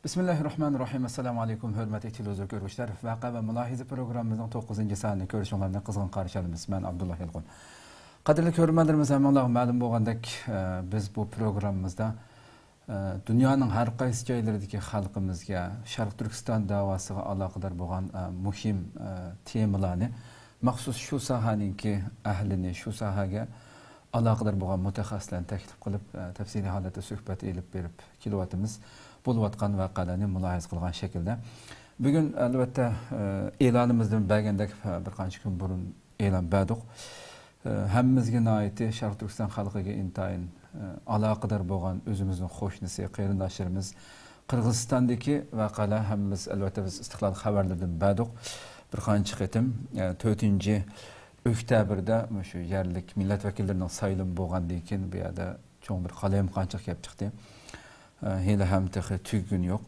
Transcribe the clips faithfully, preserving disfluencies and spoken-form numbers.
بىسمىللاھىررەھمانىررەھىم. ئەسسالامۇئەلەيكۇم، ھۆرمەتلىك تېلېۋىزور كۆرگۈچىلەر. ۋەقە ۋە مۇلاھىزە پروگراممىمىزنىڭ توققۇزىنچى سانىنى كۆرۈشۈڭلارنى قىزغىن قارشى ئالىمىز. مەن ئابدۇللا يالقۇن. قەدىرلىك كۆرۈرمەنلىرىمىز، ھەممىڭلارغا مەلۇم بولغاندەك، ئە، بىز بۇ پروگراممىمىزدا، ئە، دۇنيانىڭ ھەر قايسى جايلىرىدىكى خەلقىمىزگە شەرقىي تۈركىستان داۋاسىغا ئالاقىدار بولغان، ئە، مۇھىم، ئە، تېمىلارنى مەخسۇس شۇ ساھەنىڭكى ئەھلىنى، شۇ ساھەگە ئالاقىدار بولغان مۇتەخەسسىسلەرنى تەكلىپ قىلىپ، ئە، تەپسىلىي ھالەتتە سۆھبەت ئېلىپ بېرىپ كېلىۋاتىمىز. بولۇۋاتقان ۋەقەلەرنى مۇلاھىزە قىلغان شەكىلدە. بۈگۈن، ئەلۋەتتە، ئە، ئېلانىمىزدىن بەرگەندەك، ئە، بىر قانچە كۈن بۇرۇن ئېلان بەردۇق. ئە، ھەممىمىزگە ناھايىتى شەرقىي تۈركىستان خەلقىگە ئىنتايىن، ئە، ئالاقىدار بولغان ئۆزىمىزنىڭ قوشنىسى، قېرىنداشلىرىمىز قىرغىزىستاندىكى ۋەقەلەر، ھەممىمىز، ئەلۋەتتە، بىز ئىستىقلال خەۋەرلىرىدىن بەردۇق. بىر قانچە قېتىم، ئە، تۆتىنچى ئۆكتەبىردە مۇشۇ يەرلىك مىللەت ۋەكىللىرىنىڭ سايلىمى بولغاندىن كېيىن بۇ يەردە چوڭ بىر قالايمىقانچىلىق كېلىپ چىقتى. ئە، ھېلىھەم تېخى تۈگىگىنى يوق.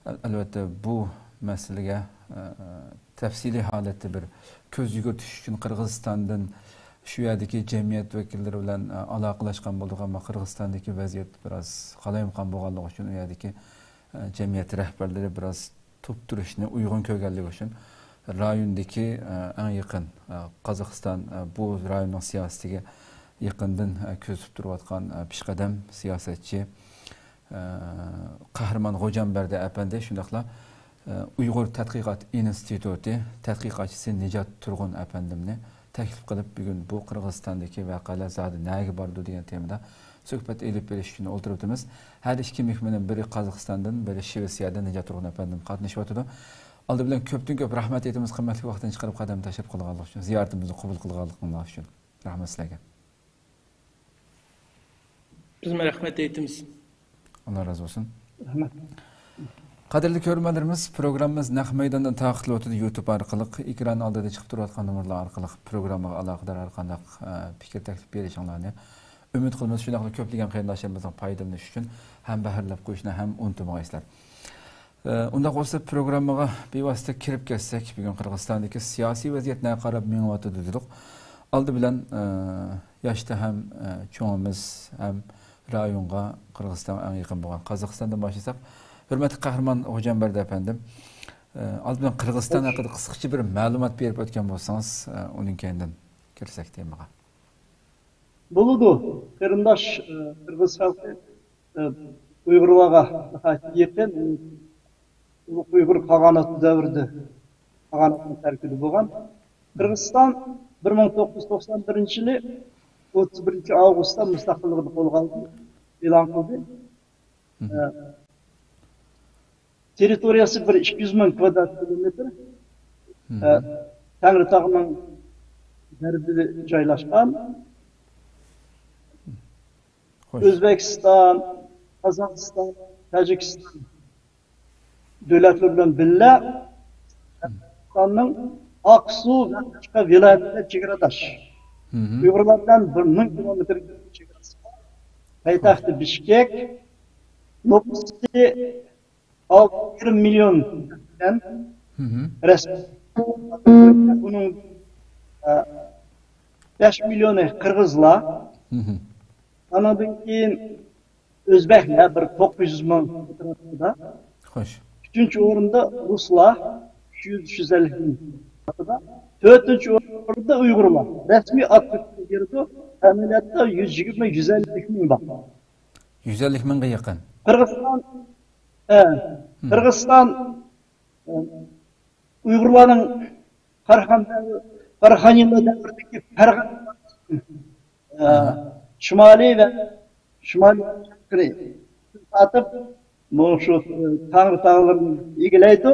ئەل-، ئەلۋەتتە، بۇ مەسىلىگە، ئە، تەپسىلىي ھالەتتە بىر كۆز يۈگۈرتۈش ئۈچۈن قىرغىزىستاندىن شۇ يەردىكى جەمئىيەت ۋەكىللىرى بىلەن، ئە، ئالاقىلەشكەن بولدۇق، ئەمما قىرغىزىستاندىكى ۋەزىيەت بىراز قالايمىقان بولغانلىقى ئۈچۈن ئۇ يەردىكى، ئە، جەمئىيەت رەھبەرلىرى بىراز تۇرۇپ تۇرۇشنى ئۇيغۇن كۆرگەنلىكى ئۈچۈن رايوندىكى، ئە، ئەڭ يېقىن، ئە، قازاقىستان، ئە، بۇ رايوننىڭ سىياسىتىگە يېقىندىن، ئە، كۆزىتىپ تۇرۇۋاتقان، ئە، پېشقەدەم سىياسەتچى، ئە، قەھرىمان غوجامبەردى ئەپەندى، شۇنداقلا، ئە، ئۇيغۇر تەتقىقات ئىنستىتۇتى تەتقىقاتچىسى نىجات تۇرغۇن ئەپەندىمنى تەكلىپ قىلىپ، بۈگۈن بۇ قىرغىزىستاندىكى ۋەقەلەر زادى نەگە بارىدۇ دېگەن تېمىدا سۆھبەت ئېلىپ بېرىش ئۈچۈن ئولتۇرۇۋاتىمىز. ھەر ئىككى مېھمىنىم، بىرى قازاقىستاندىن، بىرى شىۋېتسىيەدىن نىجات تۇرغۇن ئەپەندىم قاتنىشىۋاتىدۇ. ئالدى بىلەن كۆپتىن كۆپ رەھمەت ئېيتىمىز، قىممەتلىك ۋاقتىنى چىقىرىپ قەدەم تەشرىپ قىلغانلىقى ئۈچۈن، زىيارىتىمىزنى قوبۇل قىلغانلىقىڭلار ئۈچۈن. رەھمەت سىلەرگە. بىزمۇ رەھمەت ئېيتىمىز. ئاللا رازى بولسۇن. رەھمەت. قەدىرلىك كۆرۈرمەنلىرىمىز، پروگراممىمىز نەق مەيداندىن تارقىتىلىۋاتىدۇ. يۇتۇب ئارقىلىق، ئېكران ئالدىدا چىقىپ تۇرۇۋاتقان نومۇرلار ئارقىلىق پروگراممىغا ئالاقىدار ھەر قانداق، ئە، پىكىر تەكلىپ بېرىشىڭلارنى ئۈمىد قىلىمىز. شۇنداقلا كۆپلىگەن قېرىنداشلىرىمىزنىڭ پايدىلىنىشى ئۈچۈن ھەم بەھرىلەپ قويۇشنى ھەم ئۇنتۇمىغايسىلەر. ئە، ئۇنداق بولسا، پروگراممىغا بىۋاسىتە كىرىپ كەتسەك، بۈگۈن قىرغىزىستاندىكى سىياسىي ۋەزىيەت نەگە قاراپ مېڭىۋاتىدۇ دېدۇق. ئالدى بىلەن، ئە، ياشتا ھەم، ئە، چوڭىمىز ھەم رايونغا، قىرغىزىستانغا ئەڭ يېقىن بولغان قازاقىستاندىن باشلىساق، ھۆرمەتلىك قەھرىمان غوجامبەردى ئەپەندىم، ئە، ئالدى بىلەن قىرغىزىستان ھەققىدە قىسقىچە بىر مەلۇمات بېرىپ ئۆتكەن بولسىڭىز، ئە، ئۇنىڭ كەينىدىن كىرسەك تېمىغا. بولىدۇ. قېرىنداش، ئە، قىرغىز خەلقى، ئە، ئۇيغۇرلارغا ناھايىتى يېقىن. ئۇ ئۇيغۇر قاغاناتى دەۋرىدە، قاغاناتنىڭ تەركىبىدە بولغان. قىرغىزىستان بىر مىڭ توققۇز يۈز توقسان بىرىنچى يىلى ئوتتۇز بىرىنچى ئاۋغۇستتا مۇستەقىللىقىنى قولغا ئالدى، ئېلان قىلدى. مم. ئە، تېررىتورىيەسى بىر ئىككى يۈز مىڭ كىلومېتىر. مم. ئە، تەڭرىتاغنىڭ غەربىدە جايلاشقان. خوش. ئۆزبېكىستان، قازاقىستان، تاجىكىستان دۆلەتلىرى بىلەن بىللە، مم. قازاقىستاننىڭ ئاقسۇ ۋە قەشقەر ۋىلايەتلىرى چېگراداش. مم. ئۇيغۇرلار بىلەن بىر مىڭ كىلومېتىر چېگراسى بار. پايتەختى بىشكېك، نوپۇسى ئالتە يېرىم مىليون بىلەن مم. رەسمىي. ئۇنىڭ، ئە، بەش مىليونى قىرغىزلار. مم. ئانىڭدىن كېيىن ئۆزبەكلەر بىر توققۇز يۈز مىڭ ئەتراپىدا. خوش. ئۈچىنچى ئورۇندا رۇسلار، ئۈچ يۈز، ئۈچ يۈز ئەللىك مىڭ ئەتراپىدا. تۆتىنچى ئورۇندا ئۇيغۇرلار. رەسمىي ئاتلىق يېرىدۇ، ئەمەلىيەتتە يۈز يىگىرمە، يۈز ئەللىك مىڭ بار. يۈز ئەللىك مىڭغا يېقىن. قىرغىزىستان، ئە، مم. قىرغىزىستان، ئە، ئۇيغۇرلارنىڭ قاراخان، قاراخانىيلار دەۋرىدىكى پەرغان، ئە، مم. شىمالىي ۋە شىمالىي شەرقىنى تارتىپ، مۇشۇ، ئە، تەڭرى تاغلىرىنى ئىگىلەيدۇ.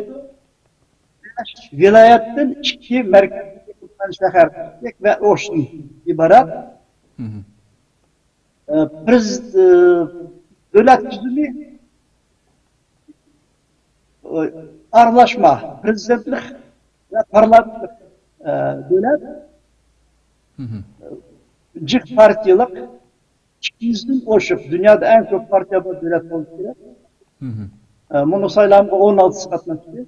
بەش ۋىلايەتتىن ئىككى مەركەزلىك شەھەر، پىشكېك ۋە ئوشتىن ئىبارەت. مم. ئە، پرېز-، ئە، دۆلەت تۈزۈمى، ئە، ئارىلاشما پىرېزىدېنتلىق ۋە پارلامېنتلىق، ئە، دۆلەت. مم. جىق پارتىيەلىك، ئىككى يۈزدىن ئوشۇق، دۇنيادا ئەڭ كۆپ پارتىيە بار دۆلەت بولۇشى كېرەك. مم. ئە، مۇنۇ سايلامغا ئون ئالتىسى قاتناشتى.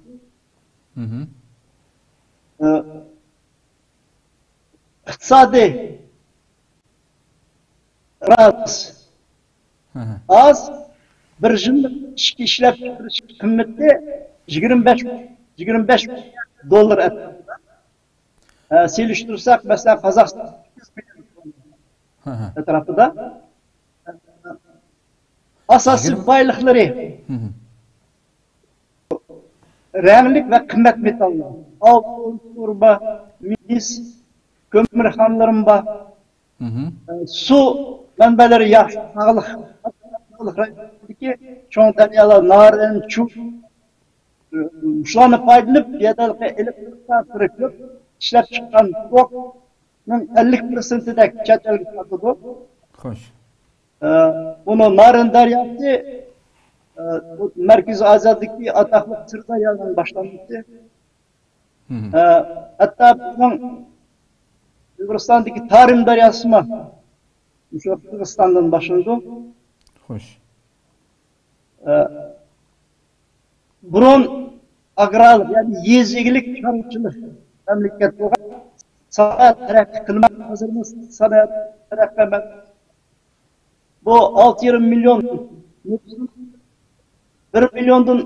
مم. ئە، ئىقتىسادىي راست. ئاز، بىر يىللىق ئىچكى ئىشلەپچىقىرىش قىممىتى يىگىرمە بەش، يىگىرمە بەش مىليارد دوللار ئەتراپىدا. ئە، سېلىشتۇرساق، مەسىلەن، قازاقىستان ھە، ھە. ئەتراپىدا ئاساسىي بايلىقلىرى رەڭلىك ۋە قىممەت مېتاللار، ئالتۇن، تۇربا، مىس، كۆمۈر خانلىرىمۇ بار. سۇ مەنبەلىرى ياخشى، تاغلىق، تاغلىق رايونىدىكى چوڭ دەريالار نارىن، چۇ، شۇلارنى پايدىلىنىپ، بۇ يەردە ئېلېكتر ئىشلەپ چىققان توكنىڭ ئەللىك پىرسەنتىدەك چەت ئەلگە ساتىدۇ. خوش. ئە، بۇنىڭ نارىن دەرياسى، ئە، بۇ مەركىزىي ئازىيادىكى ئاتاقلىق سىردەريانىڭ باشلامچىسى. ئە، ھەتتا بىزنىڭ ئۇيغۇرىستاندىكى تارىم دەرياسىمۇ مۇشۇ قىرغىزىستاندىن باشلىنىدۇ. خوش. ئە، بۇرۇن ئاگرارلىق، يەنى يېزا ئىگىلىك چارۋىچىلىق مەملىكەت بولغان، سانائەت تەرەققىي قىلماي، ھازىرمۇ سانائەت تەرەققىي قىلماي. بۇ ئالتە يېرىم مىليون نوپۇسنىڭ بىر مىليوندىن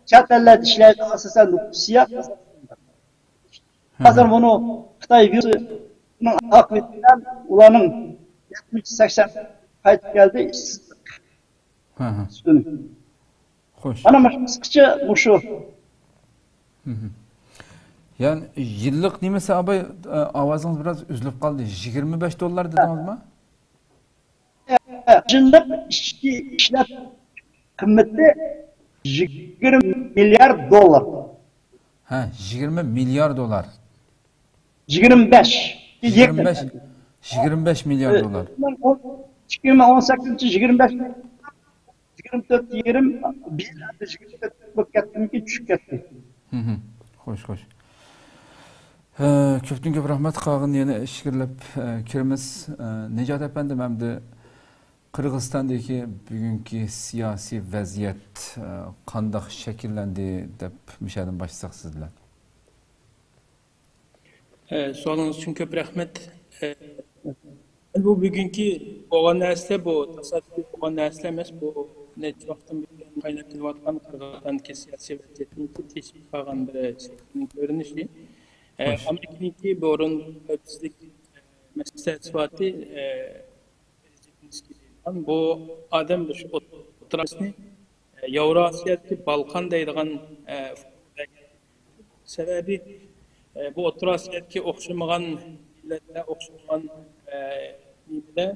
چەت ئەللەردە ئىشلەيدۇ، ئاساسەن نوپۇسى ياق. ھازىر بۇنى خىتاي ۋىرۇسىنىڭ ئاقىۋىتى بىلەن ئۇلارنىڭ يەتمىش سەكسەن قايتىپ كەلدى، ئىشسىزلىق. ھە، ھە. ئۈستۈن. خوش. مانا مۇشۇ قىسقىچە مۇشۇ. يەنى يىللىق نېمىسى ئاباي، ئاۋازىڭىز بىراز ئۈزۈلۈپ قالدى. يىگىرمە بەش دوللار دېدىڭىزمۇ؟ يىللىق ئىچكى ئىشلەپ قىممىتى يىگىرمە مىليارد دوللار. ھە، يىگىرمە مىليارد دوللار. يىگىرمە بەش. يىگىرمە بەش، يىگىرمە بەش مىليارد دوللار. ئىككى مىڭ ئون سەككىزىنچى يىلى يىگىرمە بەش، يىگىرمە تۆت يېرىم، بىر يىگىرمە تۆت بولۇپ كەتتىمىكىن، چۈشۈپ كەتتى. خوش، خوش. ھە، كۆپتىن كۆپ رەھمەت. قالغىنىنى يەنە ئىچكىرىلەپ، ئە، كىرىمىز. ئە، نىجات ئەپەندىم، ئەمدى قىرغىزىستاندىكى بۈگۈنكى سىياسىي ۋەزىيەت، ئە، قانداق شەكىللەندى دەپ مۇشۇ يەردىن باشلىساق سىز بىلەن. ئە، سوئالىڭىز ئۈچۈن كۆپ رەھمەت. ئە، بۇ بۈگۈنكى بولغان نەرسىلەر، بۇ تاسادىپىي بولغان نەرسىلەر ئەمەس. بۇ نەچچە ۋاقىتتىن بېرى قايناپ كېلىۋاتقان قىرغىزىستاندىكى سىياسىي ۋەزىيەتنىڭكى تېشىپ قالغان بىر شەكلىنىڭ كۆرۈنۈشى. ئە، ئامېرىكىنىڭكى بۇ ئورۇن خەۋپسىزلىك، ئە، مەسلىھەتچىسى، ئە، بۇ ئادەم مۇشۇ ئوتتۇرا ئاسىيانى، ئە، ياۋراسىيادىكى بالقان دەيدىغان، ئە، سەۋەبى، ئە، بۇ ئوتتۇرا ئاسىيادىكى ئوخشىمىغان مىللەتلەر، ئوخشىمىغان، ئە، نېمىلەر،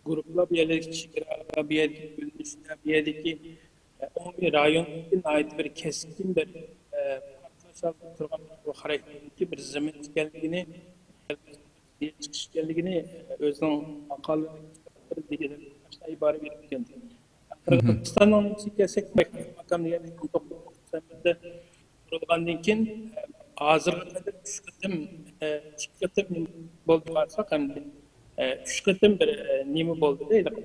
گۇرۇپپىلار، بۇ يەردىكى چېگرا، بۇ يەردىكى بۆلۈنۈشلەر، بۇ يەردىكى، ئە، ئومۇمىي رايوندىكى ناھايىتى بىر كەسكىن بىر، ئە، پارتلاش ھالىتىدە تۇرغان بىر خاراكتېردىكى بىر زېمىن ئىكەنلىكىنى، چىقىش ئىكەنلىكىنى ئۆزىنىڭ ماقالىلىرىدە ئىبارە بېرىپ كەلدى. قىرغىزىستاننىڭ نېمىسىگە كەلسەك، ماكان دېگەن ئون توققۇزىنچى سەنەدە قۇرۇلغاندىن كېيىن، ھازىرغا قەدەر ئۈچ قېتىم، ئىككى قېتىم بولدى قارىساق، ئەمدى ئۈچ قېتىم بىر نېمە بولدى، ھېلىقى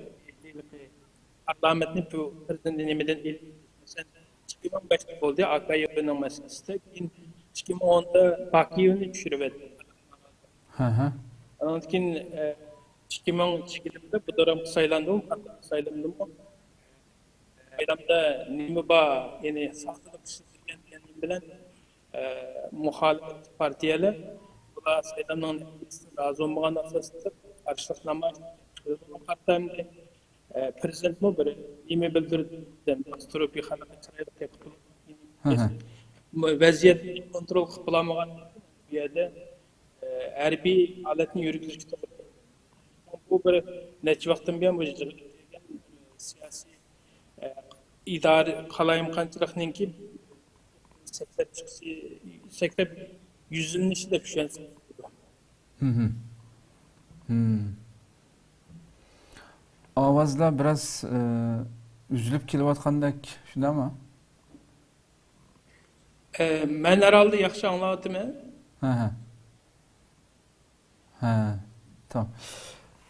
پارلامېنتنى بۇ پىرېزىدېنت نېمىدىن ئېلىپ، مەسىلەن، ئىككى مىڭ بەشتە بولدى ئاكايېۋنىڭ مەسىلىسىدە، كېيىن ئىككى مىڭ ئوندا باكىيېۋنى چۈشۈرۈۋەتتى. ھە، ھە. ئاندىن كېيىن، ئىككى مىڭ يىگىرمىدە بۇ دورامغا سايلاندىمۇ، پارلامېنتقا سايلاندىمۇ، سايلامدا نېمە بار، يەنى ساختىلىق ئىشلىتىلگەن دېگەن نېمە بىلەن، مۇخالىپەت پارتىيەلەر بۇلار سايلامنىڭ نەتىجىسىدىن رازى بولمىغان ئاساستا قارشىلىق نامايىش قىلىدىغان قارىتا ئەمدى، پىرېزىدېنتمۇ بىر نېمە بىلدۈردى، باستۇرۇپ خەلققە چىرايلىق گەپ قىلىپ، ۋەزىيەتنى كونترول قىلىپ بولالمىغان بۇ يەردە ھەربىي ھالەتنى يۈرگۈزۈشكە توغرا كەلدى. بۇ بىر نەچچە ۋاقىتتىن بۇيان بۇ يىغىلىپ كەلگەن سىياسىي، ئىدارە، قالايمىقانچىلىقنىڭكى سەكرەپ چىقىشى، سەكرەپ يۈزلىنىشى دەپ چۈشەنسەك بولىدۇ. ئاۋازلار بىراز ئۈزۈلۈپ كېلىۋاتقاندەك، شۇنداقمۇ؟ ئە، مەن ھەر ھالدا ياخشى ئاڭلاۋاتىمەن. ھە، ھە. ھە، تامام.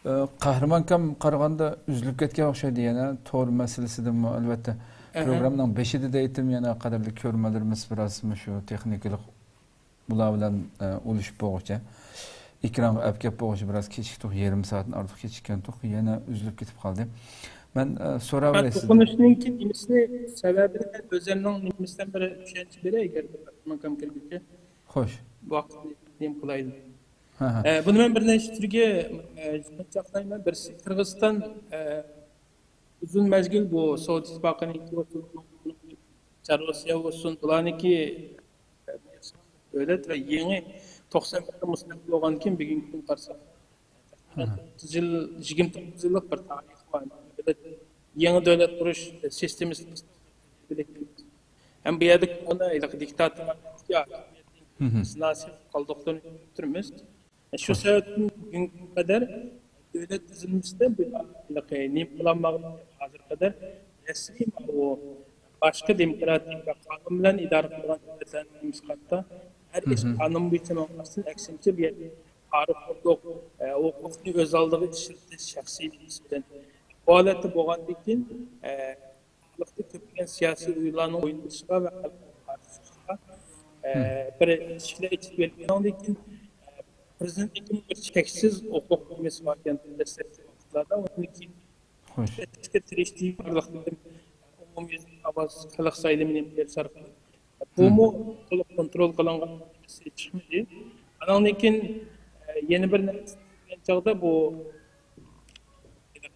ئە، قەھرىمان ئاكام قارىغاندا ئۈزۈلۈپ كەتكەن ئوخشايدۇ يەنە تور مەسىلىسىدىنمۇ، ئەلۋەتتە. ئەھە. پروگراممىنىڭ بېشىدا دەيتتىم يەنە قەدىرلىك كۆرۈرمەنلىرىمىز بىراز مۇشۇ تېخنىكىلىق بۇلار بىلەن، ئە، ئۇلىشىپ بولغۇچە، ئېكرانغا ئەپ كەپ بولغۇچە بىراز كېچىكتۇق، يېرىم سائەتتىن ئارتۇق كېچىككەنتۇق، يەنە ئۈزۈلۈپ كېتىپ قالدى. مەن، ئە، سوراۋېرەي سىزدىن. توقۇنۇشنىڭكى نېمىسىنى، سەۋەبىنى مەن ئۆزۈمنىڭ نېمىسىدىن بىر چۈشەنچە بېرەي، ئەگەر بىر ماكام كىرگۈچە خوش. ۋاقىتنى نېمە قىلايلى. ھە، ھە. ئە، بۇنى مەن بىر نەچچە تۈرگە، ئە، چاقلايمەن. بىرسى قىرغىزىستان، ئە، ئۇزۇن مەزگىل بۇ سوۋېت ئىتتىپاقىنىڭكى بولسۇن، روسىيە بولسۇن، بۇلارنىڭكى، ئە، دۆلەت ۋە يېڭى توقسان بىردە مۇستەقىل بولغاندىن كېيىن بۈگۈنكى كۈنگە قارىساق، ھە، ھە. ئوتتۇز يىل، يىگىرمە توققۇز يىللىق بىر تارىخى بار. دۆلەت، يېڭى دۆلەت قۇرۇش سىستېمىسىنى ھەم بۇ يەردە ئۇنى ھېلىقى دىكتاتور ھاكىمىيەتنىڭ ھە، ھە. زىناسى قالدۇقلىرىنى كۆرۈپ تۇرىمىز. شۇ ھە. سەۋەبتىن بۈگۈنگە قەدەر دۆلەت تۈزۈلمىسىدە بۇ ھېلىقى نېمە قىلالمىغان ھازىرغا قەدەر رەسمىي بۇ باشقا دېموكراتىك ۋە قانۇن بىلەن ئىدارە قىلىدىغان دۆلەتلەرنىڭ نېمىسى قاتتا ھەر ئىش ھە، ھە. قانۇن بويىچە ماڭماستىن، ئەكسىنچە بۇ يەردە پارىخورلۇق، ئە، ھوقۇقنى ئۆز ئالدىغا ئىشلىتىش شەخسىي نېمىسى بىلەن بۇ ھالەتتە بولغاندىن كېيىن، ئە، خەلقتە كۆپلىگەن سىياسىي ئويۇنلارنىڭ ئوينىلىشىغا ۋە خەلقنىڭ قارشى چىقىشىغا، ئە، بىر ئىشىكلەر ئېچىپ بېرىلگەندىن كېيىن، ئە، پىرېزىدېنتنىڭكىمۇ بىر چەكسىز ھوقۇق نېمىسى باركەن دەسلەپكى ۋاقىتلاردا، ئۇنىڭ كېيىن خوش. ئىشلەتكە تىرىشتى، بارلىقلىرىم ئومۇميۈزلۈك ئاۋاز خەلق سايلىمىنى بېرىش ئارقىلىق. بۇمۇ تولۇق كونترول قىلىنغان نېمىسى چىقمىدى. ئاناندىن كېيىن، ئە، يەنە بىر نەرسە دېگەن چاغدا بۇ،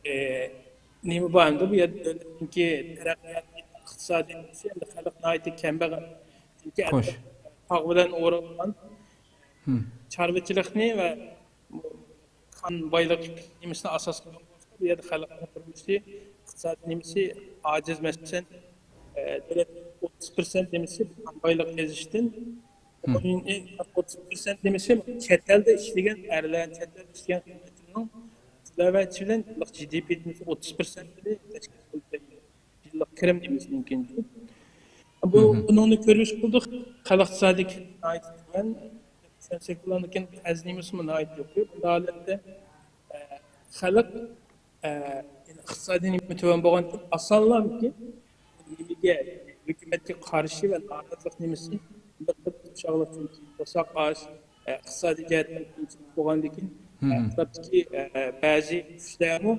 ئە، نېمە بار ئەمدى بۇ يەردە دۆلەتنىڭكى تەرەققىياتى، ئىقتىسادىي نېمىسى، ئەمدى خەلق ناھايىتى كەمبەغەل. چۈنكى خوش. تاغ بىلەن ئورالغان ھىم. چارۋىچىلىقنى ۋە كان بايلىق نېمىسىنى ئاساس قىلغان بولسا، بۇ يەردە خەلقنىڭ تۇرمۇشى، ئىقتىسادىي نېمىسى ئاجىز. مەسىلەن، ئە، دۆلەت ئوتتۇز پىرسەنت نېمىسى كان بايلىق قېزىشتىن، ھىم. ئوتتۇز پىرسەنت نېمىسى چەت ئەلدە ئىشلىگەن ئەرلەر، چەت ئەلدە ئىشلىگەن خىزمەتچىنىڭ تىلەۋەتىشى بىلەن جى دى پى نېمىسى ئوتتۇز پىرسەنتنى تەشكىل قىلىپ بېرىدۇ. يىللىق كىرىم نېمىسىنىڭكى. بۇ، مم. بۇنىڭنى كۆرۈش قىلدۇق. خەلق ئىقتىسادىي ناھايىتى تۆۋەن. شۇنىڭدىن كېيىن ھەز نېمىسىمۇ ناھايىتى يۇقىرى. بۇنداق ھالەتتە، ئە، خەلق، ئە، ئىقتىسادىي نېمە تۆۋەن بولغاندىكىن ئاسانلامكى نېمىگە، ھۆكۈمەتكە قارشى ۋە نارازىلىق نېمىسى بىر خىل ئوخشاغلىق، چۈنكى بوساق ئاش، ئە، ئىقتىسادىي جەھەتتىن قىيىنچىلىق بولغاندىكىن، مم. ئەتراپتىكى، ئە، بەزى كۈچلەرمۇ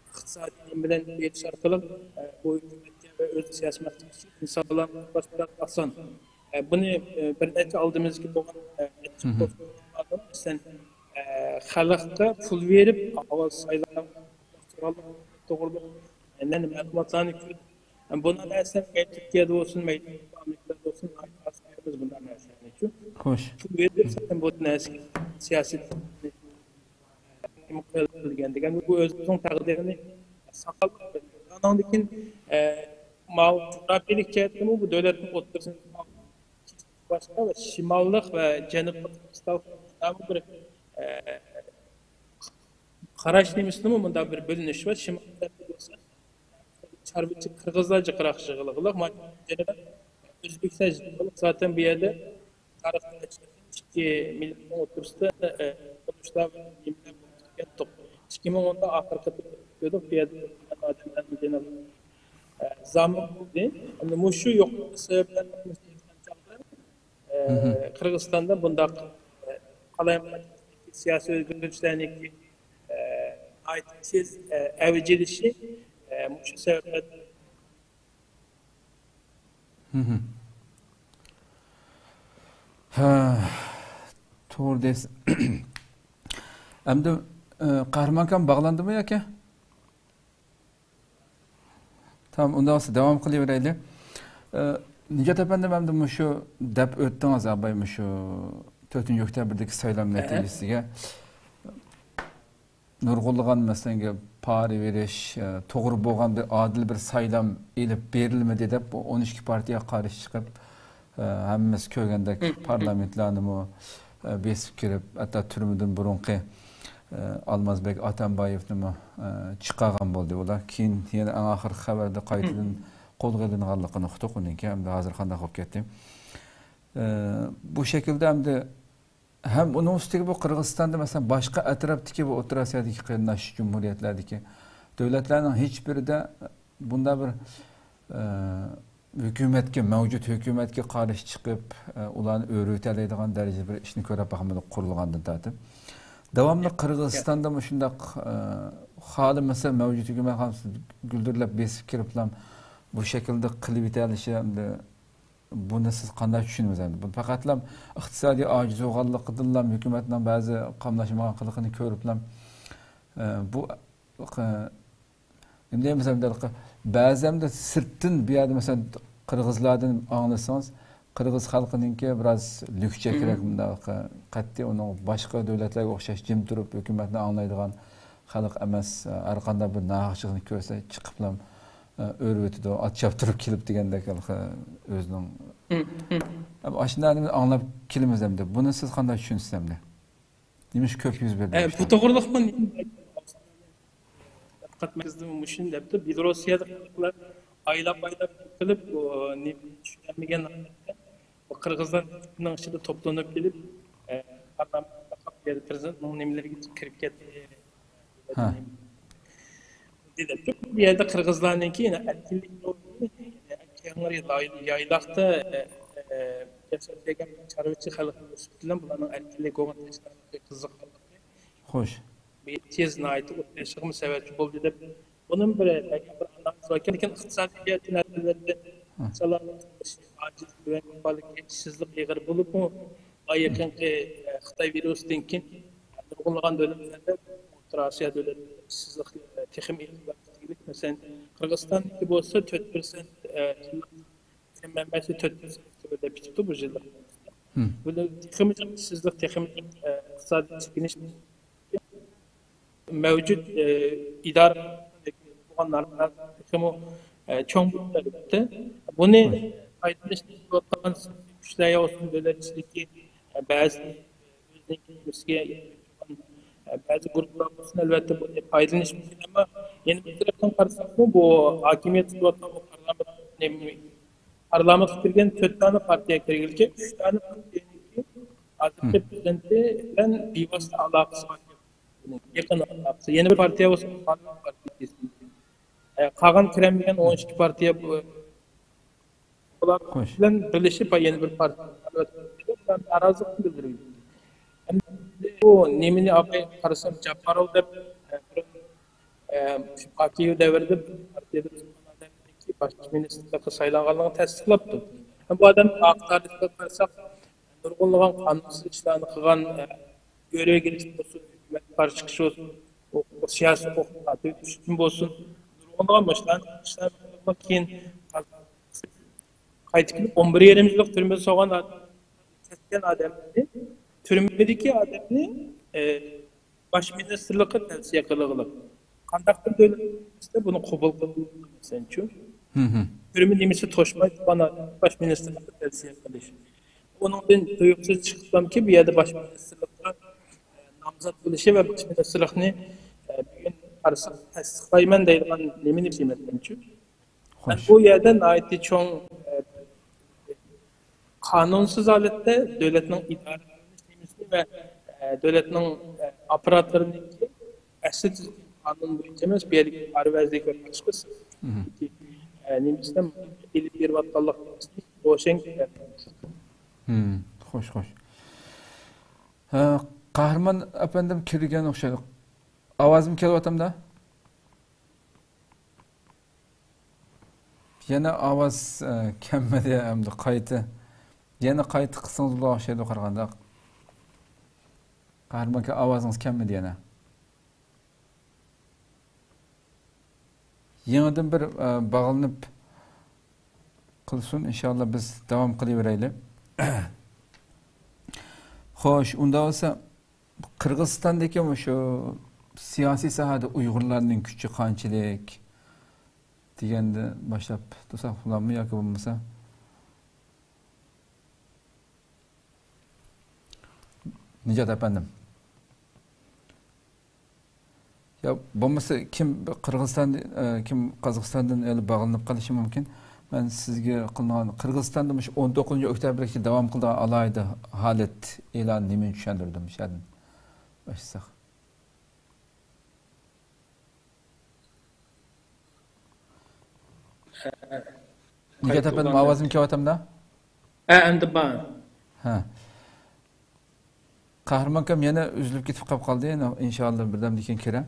ئىقتىسادىي نېمە بىلەن بېرىش ئارقىلىق، ئە، بۇ ھۆكۈمەتكە ۋە ئۆز سىياسىي مەقسىتى ئۈچۈن ئىنسانلارنى قوغداش بىلەن ئاسان. ئە، بۇنى، ئە، بىر نەچچە ئالدىمىزدىكى بولغان، ئە، مم. مەسىلەن، ئە، خەلققە پۇل بېرىپ، ئاۋاز سايلام توغرىلىق، توغرىلىق، ئە، مەلۇماتلارنى كۆرۈپ، ئە، بۇنداق نەرسە مەيلى تۈركىيەدە بولسۇن، مەيلى ئامېرىكىدا بولسۇن، ناھايىتى ئاز كۆرىمىز بۇنداق نەرسىلەرنى. شۇ، خوش. شۇ يەردە سەن بۇ نەرسىگە سىياسىي قىلغان دېگەن بۇ ئۆزىنىڭ تەقدىرىنى ساقلىق بىلدى. ئانىڭدىن كېيىن، ئە، ماۋۇ جۇغراپىيەلىك جەھەتتىمۇ بۇ دۆلەتنىڭ ئوتتۇرىسىنى باشقا ۋە شىماللىق ۋە جەنۇبلۇق قىرغىزىستان بىر، ئە، قاراش نېمىسىدىمۇ مۇنداق بىر بۆلۈنۈش بار. شىمال تەرەپتە بولسا چارۋىچى قىرغىزلار جىقراق يىغىلغىلىق، مانا جەنۇبتا ئۆزبېكلار يىغىلغىلىق. زاتەن بۇ يەردە تارىختا ئىككى مىللەتنىڭ ئوتتۇرىسىدا، ئە، ئۇرۇشلار ۋە نېمىلەر بولۇپ كەتتۇق. ئىككى مىڭ ئوندا ئاخىرقى قېتىم كۆردۇق، بۇ يەردە ئادەملەرنى يەنە، ئە، زامىن بولدى. ئەمدى مۇشۇ يوقلۇق سەۋەبلەردىن ئە، مم. قىرغىزىستاندا بۇنداق، ئە، قالايمىقان سىياسىي ئۆزگىرىشلەرنىڭكى، ئە، ناھايىتى تېز، ئە، ئەۋج ئېلىشى، ئە، مۇشۇ سەۋەبلەردىن. مم. ھە، توغرا دەيسىز. ئەمدى، ئە، قەھرىمان ئاكام باغلاندىمۇ ياكى؟ تامام، ئۇنداق بولسا داۋام قىلىۋېرەيلى. ئە، نىجات ئەپەندىم، ئەمدى مۇشۇ دەپ ئۆتتىڭىز، ئاباي، مۇشۇ تۆتىنچى ئۆكتەبىردىكى سايلام ئەھە. نەتىجىسىگە نۇرغۇنلىغان، مەسىلەن، پارا بېرىش، ئە، توغرا بولغان بىر ئادىل بىر سايلام ئېلىپ بېرىلمىدى دەپ، بۇ ئون ئىككى پارتىيە قارشى چىقىپ، ئە، ھەممىمىز كۆرگەندەك مم. پارلامېنتلارنىمۇ، ئە، بېسىپ كىرىپ، ھەتتا تۈرمىدىن بۇرۇنقى، ئە، ئالمازبېك ئاتامبايېۋنىمۇ، ئە، چىقارغان بولدى ئۇلار. كېيىن يەنە ئەڭ ئاخىرقى خەۋەردە قايتىدىن مم. قولغا ئېلىنغانلىقىنى ئۇقتۇق ئۇنىڭكى. ئەمدى ھازىر قانداق بولۇپ كەتتى؟ ئە، بۇ شەكىلدە ئەمدى ھەم ئۇنىڭ ئۈستىگە بۇ قىرغىزىستاندا، مەسىلەن، باشقا ئەتراپتىكى بۇ ئوتتۇرا ئاسىيادىكى قېرىنداش جۇمھۇرىيەتلەردىكى دۆلەتلەرنىڭ ھېچ بىرىدە بۇنداق بىر، ئە، ھۆكۈمەتكە، مەۋجۇت ھۆكۈمەتكە قارشى چىقىپ، ئە، ئۇلارنى ئۆرۈۋېتەلەيدىغان دەرىجىدە بىر ئىشنى كۆرۈپ باقمىدۇق قۇرۇلغاندىن تارتىپ. داۋاملىق قىرغىزىستاندا مۇشۇنداق، ئە، خالىمىسا مەۋجۇت ھۆكۈمەت خالىمىسا گۈلدۈرلەپ بېسىپ كىرىپلا بۇ شەكىلدە قىلىپ يېتەلىشى ئەمدى بۇنى سىز قانداق چۈشىنىمىز ئەمدى؟ بۇ پەقەتلا ئىقتىسادىي ئاجىز بولغانلىقىدىنلا ھۆكۈمەتنىڭ بەزى قاملاشمىغان قىلىقىنى كۆرۈپلا، ئە، بۇ، ئە، نېمە دەيمىز ئەمدى، بەزى ئەمدى سىرتتىن بۇ يەردە مەسىلەن قىرغىزلاردىن ئاڭلىسىڭىز، قىرغىز خەلقىنىڭكى بىراز لۈكچەكرەك، مۇنداق قەتئىي ئۇنىڭ باشقا دۆلەتلەرگە ئوخشاش جىم تۇرۇپ ھۆكۈمەتنى ئاڭلايدىغان خەلق ئەمەس. ھەر قانداق بىر ناھەق ئىشنى كۆرسە چىقىپلا ئۆرۈۋېتىدۇ، ئات چاپتۇرۇپ كېلىپ دېگەندەك ھېلىقى ئۆزىنىڭ. ئاشۇنداق ئاڭلاپ كېلىمىز ئەمدى. بۇنى سىز قانداق چۈشىنىسىز ئەمدى؟ نېمىشقا كۆپ يۈز بەردى؟ ئە، بۇ توغرىلىقمۇ دىققەت مەركىزىدىمۇ مۇشۇنى دەپتۇ، بېلوروسىيەدە خەلقلەر ئايلاپ-ئايلاپ قىلىپ، ئۇ نېمىنى چۈشىنەلمىگەن ھالەتتە، بۇ قىرغىزلارنىڭ ئىچىدە توپلىنىپ كېلىپ، ئە، پارلامېنتتا قاپ يەردە پىرېزىدېنتنىڭ نېمىلىرىگە كىرىپ كەتتى. ھە. دېدى. بۇ يەردە قىرغىزلارنىڭكى يەنە ئەركىنلىك، يەنە كەڭرى يايلاقتا، ئە، ئە، ياشاپ كەلگەن چارۋىچى خەلقنىڭ نىسبىتى بىلەن بۇلارنىڭ ئەركىنلىككە بولغان تەشنالىقى، قىزىقارلىقى خوش. بىر تېز ناھايىتى ئوتتۇرىغا چىقىشىغىمۇ سەۋەبچى بولدى دەپ، بۇنىڭ بىر، بەلكى بىر ئانالىز باركەن، لېكىن ئىقتىسادىي جەھەتتىن ئەلۋەتتە، ھە، ئىنسانلارنىڭ تۇرمۇش ھاجىتى تۆۋەن، كاپالىتى، ئىشسىزلىق ئېغىر بولۇپمۇ، ھە، يېقىنقى، ئە، خىتاي ۋىرۇسىدىن كېيىن نۇرغۇنلىغان دۆلەتلەردە، ئوتتۇرا ئاسىيا دۆلەتلىرىدە ئىشسىزلىق، ئە، تېخىمۇ ئېغىرلاپ كېتىدۇ. مەسىلەن، قىرغىزىستاندىكى بولسا تۆت پىرسەنت، ئە، كىرىم مەنبەسى تۆت پىرسەنت تۆۋەنلەپ كېتىپتۇ بۇ يىلدا. ھىم. بۇ تېخىمۇ جىق ئىشسىزلىق، تېخىمۇ جىق، ئە، ئىقتىسادىي چېكىنىش مەۋجۇت، ئە، ئىدارە بولغان نارازىلىق تېخىمۇ، ئە، چوڭ بولۇپ، ئەلۋەتتە. بۇنى پايدىلىنىشنى ئىزدەۋاتقان سىياسىي كۈچلەر يا بولسۇن دۆلەت ئىچىدىكى، ئە، بەزى ئۆزىنىڭ كىشىسىگە بەزى گۇرۇپپىلار بولسۇن، ئەلۋەتتە، بۇنى پايدىلىنىش مۇمكىن، ئەمما يەنە بىر تەرەپتىن قارىساقمۇ، بۇ ھاكىمىيەت تۇتۇۋاتقان بۇ پارلامېنت، پارلامېنتقا كىرگەن تۆت دانە پارتىيە كىرگىلىكى، ئۈچ دانە پارتىيەنىڭكى ھازىرقى پىرېزىدېنتى بىلەن بىۋاسىتە ئالاقىسى بار، يېقىن ئالاقىسى. يەنە بىر پارتىيە بولسا، پارلامېنت پارتىيەسى. ئە، قالغان كىرەلمىگەن ئون ئىككى پارتىيە بۇ، بۇلار خوش. بىلەن بىرلىشىپ، يەنە بىر پارتىيە نارازىلىقىنى بىلدۈرگەن. ئەمدى بۇ نېمىنى ئاپاي قارىسام، جاپپاروۋ دەپ، ئە، بىر، ئە، شۇ باكىيېۋ دەۋرىدە بىر پارتىيەدە تۇرغان ئادەمنىڭكى باش مىنىستىرلىققا سايلانغانلىقىنى تەستىقلاپتۇ. ھەم بۇ ئادەم ئاق تارىخقا قارىساق، نۇرغۇنلىغان قانۇنسىز ئىشلارنى قىلغان، ئە، ئۆرۈگىلىش بولسۇن، ھۆكۈمەتكە قارشى چىقىش بولسۇن، ئوق-، سىياسىي ئوقۇتقۇچى ئۈچۈن بولسۇن، نۇرغۇنلىغان مۇشۇلارنى، مۇشۇلارنى كېيىن قايتىپ كېلىپ ئون بىر يېرىم يىللىق تۈرمىدە سولغان ئادەم، كەتكەن ئادەمنى، تۈرمىدىكى ئادەمنى، ئە، باش مىنىستىرلىققا تەۋسىيە قىلغىلى. قانداقتۇر دۆلەت بۇنى قوبۇل قىلىدۇ، مەسىلەنچۇ؟ ھىم، ھىم. تۈرمە نېمىسى توشماي تۇرغان ئادەمنى باش مىنىستىرلىققا تەۋسىيە قىلىش. ئۇنىڭدىن تۇيۇقسىز چىقىپلامكى، بۇ يەردە باش مىنىستىرلىققا، ئە، نامزات بولۇشى ۋە باش مىنىستىرلىقنى، ئە، بۈگۈن قارىساق تەستىقلايمەن دەيدىغان نېمىنى بىلمەيمەن. مەن خوش. بۇ يەردە ناھايىتى چوڭ، ئە، قانۇنسىز ھالەتتە دۆلەتنىڭ ئىدارە قىلىنىش نېمىسىنى ۋە، ئە، دۆلەتنىڭ، ئە، ئاپپاراتلىرىنىڭكى ئەسلى تۈزۈلگەن قانۇن بويىچە ئەمەس، بۇ يەردىكى پارۋەزلىك ۋە باشقا، مم، ئە، نېمىسىنى ئېلىپ بېرىۋاتقانلىقىنى روشەن كۆرسەتتى. مم، خوش، خوش. ھە، قەھرىمان ئەپەندىم كىرگەن ئوخشايدۇ. ئاۋازىم كېلىۋاتامدا؟ يەنە ئاۋاز، ئە، كەلمىدى، ئەمدى قايتا، يەنە قايتا قىلسىڭىز بولىدىغان ئوخشايدۇ قارىغاندا. قەھرىمان ئاكا، ئاۋازىڭىز كەلمىدى يەنە. يېڭىدىن بىر، ئە، باغلىنىپ قىلسۇن، ئىنشاللا بىز داۋام قىلىۋېرەيلى. خوش، ئۇنداق بولسا، قىرغىزىستاندىكى مۇشۇ سىياسىي ساھەدە ئۇيغۇرلارنىڭ كۈچى قانچىلىك دېگەندىن باشلاپ تۇرساق بولامدۇ ياكى بولمىسا؟ نىجات ئەپەندىم. يا بولمىسا كىم قىرغىزىستان، ئە، كىم قازاقىستاندىن ئېلىپ باغلىنىپ قېلىشى مۇمكىن. مەن سىزگە قىلىنغان، قىرغىزىستاندا مۇشۇ ئون توققۇزىنچى ئۆكتەبىرگىچە داۋام قىلىدىغان ئالاھىدە ھالەت ئېلانى نېمىنى چۈشەندۈردى؟ مۇشۇ يەردىن باشلىساق. نىجات ئەپەندىم، ئاۋازىم كېلىۋاتامدا؟ ھە، ئەمدى بار. ھە. قەھرىمان ئاكام يەنە ئۈزۈلۈپ كېتىپ قاپ قالدى. يەنە ئىنشاللا بىردەمدىن كېيىن كىرە.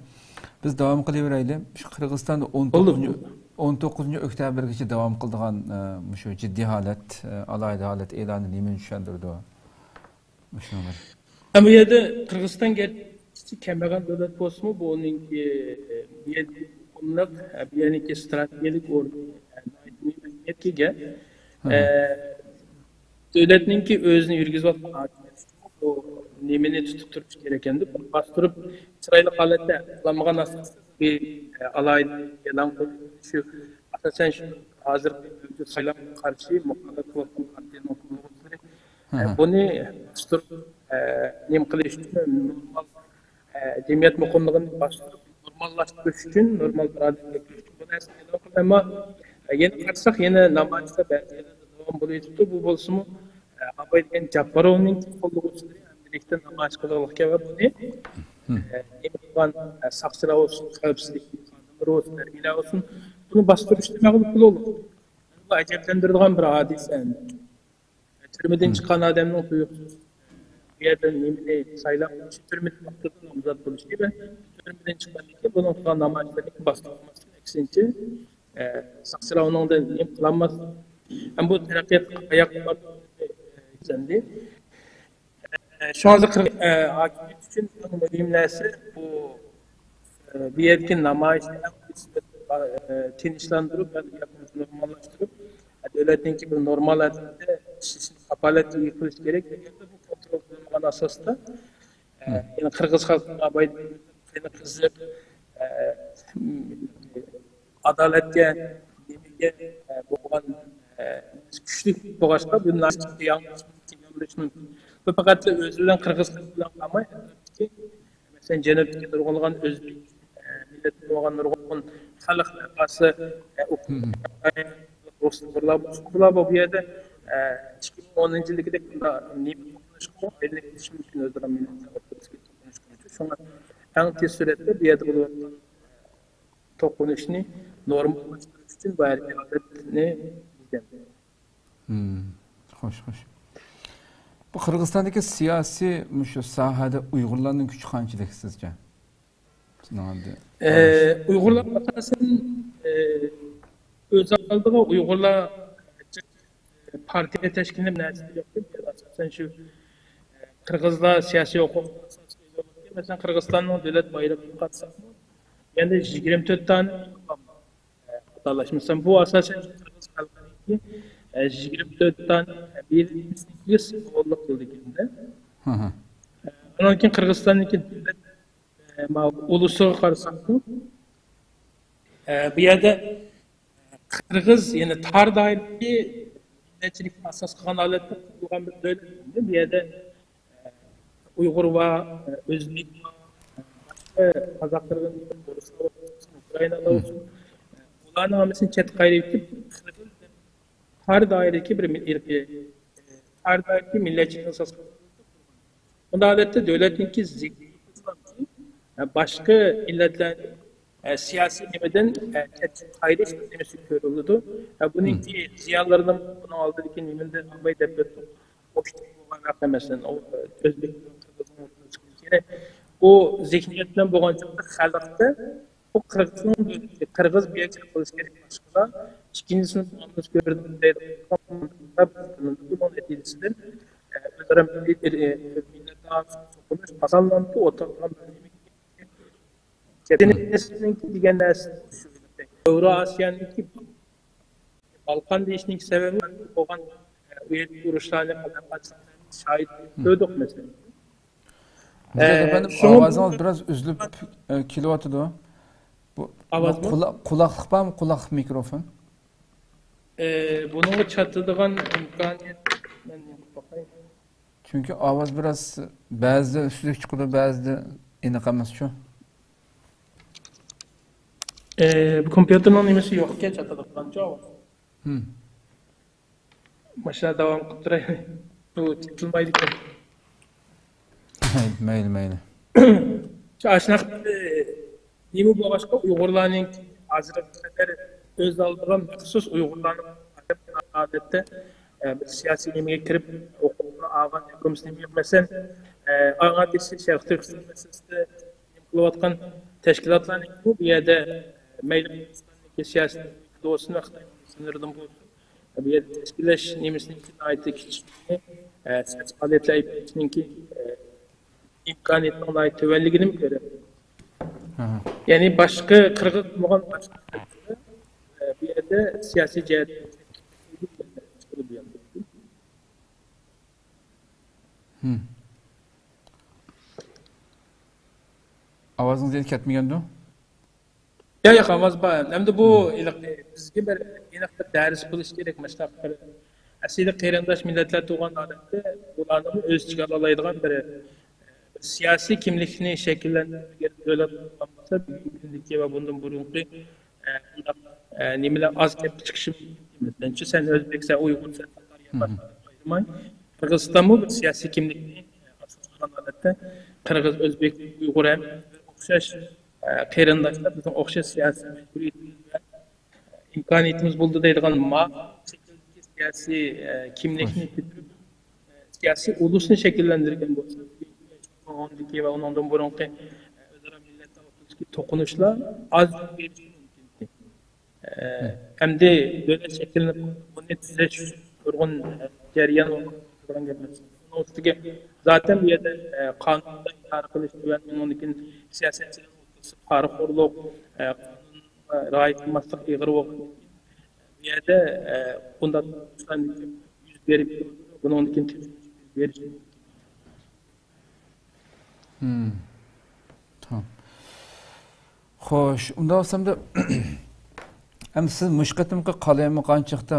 بىز داۋام قىلىۋېرەيلى. شۇ قىرغىزىستاندا ئون توققۇزىنچى، ئون توققۇزىنچى ئۆكتەبىرگىچە داۋام قىلىدىغان، ئە، مۇشۇ جىددىي ھالەت، ئە، ئالاھىدە ھالەت ئېلانى نېمىنى چۈشەندۈرىدۇ؟ مۇشۇنىڭ بىر. ئەمما بۇ يەردە قىرغىزىستان گەرچە كەمبەغەل دۆلەت بولسىمۇ، بۇ ئۇنىڭكى، ئە، بۇ يەردىكى مۇقىملىق، ئە، بۇ يەرنىڭكى ستراتېگىيەلىك ئورنى، ئە، ناھايىتى مۇھىم ئەھمىيەتكە ئىگە. ئە، دۆلەتنىڭكى ئۆزىنى يۈرگۈزۈۋاتقان ھاكىمىيىتى بۇ نېمىنى تۇتۇپ تۇرۇش كېرەك ئەمدى؟ بۇنى باستۇرۇپ، چىرايلىق ھالەتتە قىلالمىغان ئاساستا بىر، ئە، ئالاھىدە ئېلان قىلدى. شۇ، ئاساسەن، شۇ ھازىرقى مەۋجۇت سايلامغا قارشى مۇخالىپەت قىلىۋاتقان پارتىيەنىڭ قوللىغۇچىلىرى، ئە، بۇنى باستۇرۇپ، ئە، نېمە قىلىش ئۈچۈن نورمال، ئە، جەمئىيەت مۇقىملىقىنى باستۇرۇپ، نورماللاشتۇرۇش ئۈچۈن، نورمال بىر ھالەتكە كەلتۈرۈش ئۈچۈن بۇ نەرسىنى ئېلان قىلدى. ئەمما، ئە، يەنە قارىساق، يەنە نامايىشلار بەزى يەرلەردە داۋام بولۇۋېتىپتۇ. بۇ بولسىمۇ، ئە، ئاباي دېگەن جاپپاروۋنىڭ قوللىغۇچىلىرى ئەمدىلىكتە نامايىش قىلغانلىقى ۋە بۇنى، ئە، نېمە قىلغان، ئە، ساقچىلار بولسۇن، خەۋپسىزلىك خادىملىرى بولسۇن، ھەربىيلەر بولسۇن، بۇنى باستۇرۇشتا مەغلۇپ بولۇلدى. بۇ ئەجەبلەندۈرىدىغان بىر ھادىسە ئەمدى. تۈرمىدىن چىققان ئادەمنىڭ تۇيۇقسىز بۇ يەردىن نېمىنى سايلاپ، شۇ تۈرمىدىن ۋاقتىدا نامزات بولۇشى ۋە تۈرمىدىن چىققاندىن كېيىن بۇنىڭ قىلغان نامايىشلىرىنى باستۇرماسلىق، ئەكسىنچە، ئە، ساقچىلار ئۇنىڭدىن نېمە قىلالماس. ھەم بۇ تەرەققىياتقا ئاياق باسماس ئەمدى. ئە، شۇڭا ھازىر قىر-، ئە، ھاكىمىيەت ئۈچۈن ئەڭ مۇھىم نەرسە بۇ، ئە، بۇ يەردىكى نامايىشنى ئەڭ بىرىنچى، ئە، تىنچلاندۇرۇپ، نورماللاشتۇرۇپ، ئە، دۆلەتنىڭكى بىر نورمال ھالەتتە ئىشلىشىنى كاپالەتكە ئىگە قىلىش كېرەك. ئەگەردە بۇ كونترول قىلىنمىغان ئاساستا، ئە، يەنە قىرغىز خەلقىنىڭ ئاباي قېنى قىزىق، ئە، ئادالەتكە، نېمىگە، ئە، بولغان، ئە، كۈچلۈك بولغاچقا، بۇ ناھايىتى ياڭرىشى مۇمكىن، ياڭرىشى مۇمكىن. بۇ پەقەت ئۆزى بىلەن قىرغىز خەلقى بىلەن قالماي، ئەتراپتىكى، مەسىلەن، جەنۇبتىكى نۇرغۇنلىغان ئۆزبېك، ئە، مىللەتتىن بولغان نۇرغۇن خەلق، خاسە، ئە، ئۇ-، رۇسلار بولسۇن، بۇلار بۇ يەردە، ئە، ئىككى مىڭ ئونىنچى يىلدىكىدەك بۇنداق نېمە توقۇنۇشقا ئايلىنىپ كېتىشى مۇمكىن، ئۆزئارا مىللەتلەر ئوتتۇرىسىدىكى توقۇنۇشقا. شۇڭا ئەڭ تېز سۈرئەتتە بۇ يەردە بولۇۋاتقان توقۇنۇشنى نورماللاشتۇرۇش ئۈچۈن بۇ ھەربىي ھالەتنى ئىزدەندى. مم. خوش، خوش. بۇ قىرغىزىستاندىكى سىياسىي مۇشۇ ساھەدە ئۇيغۇرلارنىڭ كۈچى قانچىلىك سىزچە؟ سىزنىڭ ئەمدى ئە، ئۇيغۇرلار ئاساسەن، ئە، ئۆز ئالدىغا ئۇيغۇرلار پارتىيە تەشكىللىنىپ نەرسە يوق. ئاساسەن شۇ، ئە، قىرغىزلار سىياسىي ھوقۇق ئاساسىي ئۆزگەرتكەن. مەسىلەن، قىرغىزىستاننىڭ دۆلەت بايرىقىغا قارىساقمۇ، يەنە يىگىرمە تۆت دانە، ئە، خاتالاشمىسام، بۇ ئاساسەن شۇ قىرغىز خەلقىنىڭكى، ئە، يىگىرمە تۆت دانە، ئە، بىر سىمۋوللۇق بولىدىكەن-دە. ئە، ئۇنىڭ كېيىن قىرغىزىستاننىڭكى دۆلەت، ئە، ماۋۇ ئۇلۇسىغا قارىساقمۇ، ئە، بۇ يەردە قىرغىز يەنە تار دائىرىدىكى مىللەتچىلىكنى ئاساس قىلغان ھالەتتە قۇرۇلغان بىر دۆلەت. بۇ يەردە، ئە، ئۇيغۇر بار، ئە، ئۆزبېك بار، ئە، باشقا قازاق، قىرغىز، ئورۇسلار بولسۇن، ئۇكرائىنالار بولسۇن، ئە، بۇلارنىڭ ھەممىسىنى چەتكە قايرىۋېتىپ، قىرغىز دەپ تار دائىرىدىكى بىر مىل-، ئىرقىي، ئە، تار دائىرىدىكى مىللەتچىلىكنى ئاساس قىلغان. بۇنداق ھالەتتە دۆلەتنىڭكى زېھنىيىتى باشقا مىللەتلەرنىڭ، ئە، سىياسىي نېمىدىن، ئە، چەتكە قايرىش نېمىسى كۆرۈلىدۇ. ئە، بۇنىڭكى زىيانلىرىنى بۇنىڭ ئالدىدىكى نېمىدە ئاباي دەپ ئۆتتۇق. ئوشتۇق بولغان ۋەقە، مەسىلەن، ئۆزبېك بىلەن قىرغىزنىڭ ئوتتۇرىغا چىقىشى كېرەك. بۇ زېھنىيەت بىلەن بولغان چاغدا خەلقتە بۇ قىرغىزنىڭ، قىرغىز بۇ يەرگە قىلىش كېرەك باشقىلار. ئىككىنچىسىنى بۇنىڭدىن كۆرۈپ دەيدىغان بۇنىڭ نەتىجىسىدىن، ئە، ئۆزئارا مىللىي، ئە، مىللەتئارا سوقۇنۇش قازانلىنىدۇ، ئوتتۇرىغا كەپىتالىزمنىڭكى دېگەن نەرسە شۇ. يەۋرو ئاسىيانىڭكى بالقان دېيىشنىڭ سەۋەبى بولغان، ئە، ئۇ يەردىكى ئۇرۇشلارنى، قازاقلارنى شاھىت كۆردۇق، مەسىلەن. مۇجاھىد ئەپەندىم، شۇڭا ئاۋازىڭىز بىراز ئۈزۈلۈپ، ئە، كېلىۋاتىدۇ. بۇ ئاۋازمۇ؟ قۇلا-، قۇلاقلىق بارمۇ؟ قۇلاقلىق مىكروفون؟ ئە، بۇنىڭغا چاتىدىغان ئىمكانىيەت مەن باقاي. چۈنكى ئاۋاز بىراز بەزىدە ئۈستۈنلۈك چىقىدۇ، بەزىدە ئېنىق ئەمەسچۇ. ئە، بۇ كومپيۇتېرنىڭ نېمىسى يوقكەن، چاتىدىغانچۇ ئاۋاز؟ ماشىنا داۋام قىلىپ تۇرايلى. بۇ چېتىلمايدىكەن. مەيلى، مەيلى، مەيلى. شۇ ئاشۇنداق بىر نېمە بولغاچقا، ئۇيغۇرلارنىڭ ھازىرغا قەدەر ئۆز ئالدىغا مەخسۇس ئۇيغۇرلارنىڭ ئادەتتە، ئە، بىر سىياسىي نېمىگە كىرىپ، ھوقۇقنى ئالغان ياكى بولمىسا نېمە يوق. مەسىلەن، ئە، ئاڭا دېسە شەرقىي تۈركىستان مەسىلىسىدە نېمە قىلىۋاتقان، تەشكىلاتلارنىڭ بۇ يەردە مەيلى قىرغىزىستاندىكى سىياسىي بولسۇن ۋە خىتاي سىنىرىدىن بولسۇن، بۇ يەردە تەشكىللەش نېمىسىنىڭكى ناھايىتى كىچىكلىكىنى، ئە، سىياسىي پائالىيەتلەر ئېلىپ بېرىشنىڭكى، ئە، ئىمكانىيىتىنىڭ ناھايىتى تۆۋەنلىكىنىمۇ كۆرەلەيمىز. يەنى باشقا قىرغىز بولمىغان باشقا، ئە، بۇ يەردە سىياسىي جەھەتتە ئاۋازىڭىز يەنە كەتمىگەندۇ؟ ياق، ياق، ئاۋاز بار. ئەمدى بۇ ھېلىقى بىزگە بىر ئېنىق بىر دەرس بولۇشى كېرەك. مۇشۇنداق بىر ئەسلىدە قېرىنداش مىللەتلەر تۇغان ھالەتتە بۇلارنىمۇ ئۆز ئىچىگە ئالالايدىغان بىر، بىر سىياسىي كىملىكنى شەكىللەندۈرگەن دۆلەت بولغان بولسا، بۈگۈنكى كۈندىكى ۋە بۇندىن بۇرۇنقى، ئە، بۇنداق، ئە، نېمىلەر ئاز كەپ چىقىشى مۇمكىن. مەسىلەن، سەن ئۆزبېكسەن، ئۇيغۇرسەن، تاتار يا باشقا دەپ ئايرىماي، قىرغىزىستانمۇ بىر سىياسىي كىملىكنى، ئە، ئاساس قىلغان ھالەتتە قىرغىز، ئۆزبېك، ئۇيغۇر ھەم ئوخشاش، ئە، قېرىنداشلار، بىزنىڭ ئوخشاش سىياسىي مەجبۇرىيىتىمىز ۋە ئىمكانىيىتىمىز بولىدۇ دەيدىغان ما شەكىلدىكى سىياسىي، ئە، كىملىكنى كۆتۈرۈپ، ئە، سىياسىي ئۇلۇسنى شەكىللەندۈرگەن بولسا، ئوندىكى ۋە ئۇنىڭدىن بۇرۇنقى، ئە، ئۆزئارا مىللەتلەر ئوتتۇرىسىدىكى توقۇنۇشلار ئاز يۈز بېرىشى مۇمكىن. ئە، ئەمدى دۆلەت شەكىللىنىپ، بۇنى تۈزەش ئۈچۈن نۇرغۇن، ئە، جەريان بولىدىغان گەپ ئەمەس. ئۇنىڭ ئۈستىگە زاتەن بۇ يەردە، ئە، قانۇندا ئىدارە قىلىش تۆۋەن، ئۇنىڭدىن كېيىن سىياسەتچىلەر ئوتتۇرىسىدا پارىخورلۇق، ئە، قانۇنغا رىئايە قىلماسلىق ئېغىر بولغاندىن كېيىن، بۇ يەردە، ئە، بۇنداق ئىشلارنىڭ يۈز بېرىپ، بۇنىڭدىن كېيىن تىنچلىق يۈز بېرىشى مۇمكىن. مم. تامام. خوش، ئۇنداق بولسامدا، ئەمدى سىز مۇشۇ قېتىمقى قالايمىقانچىلىقتا،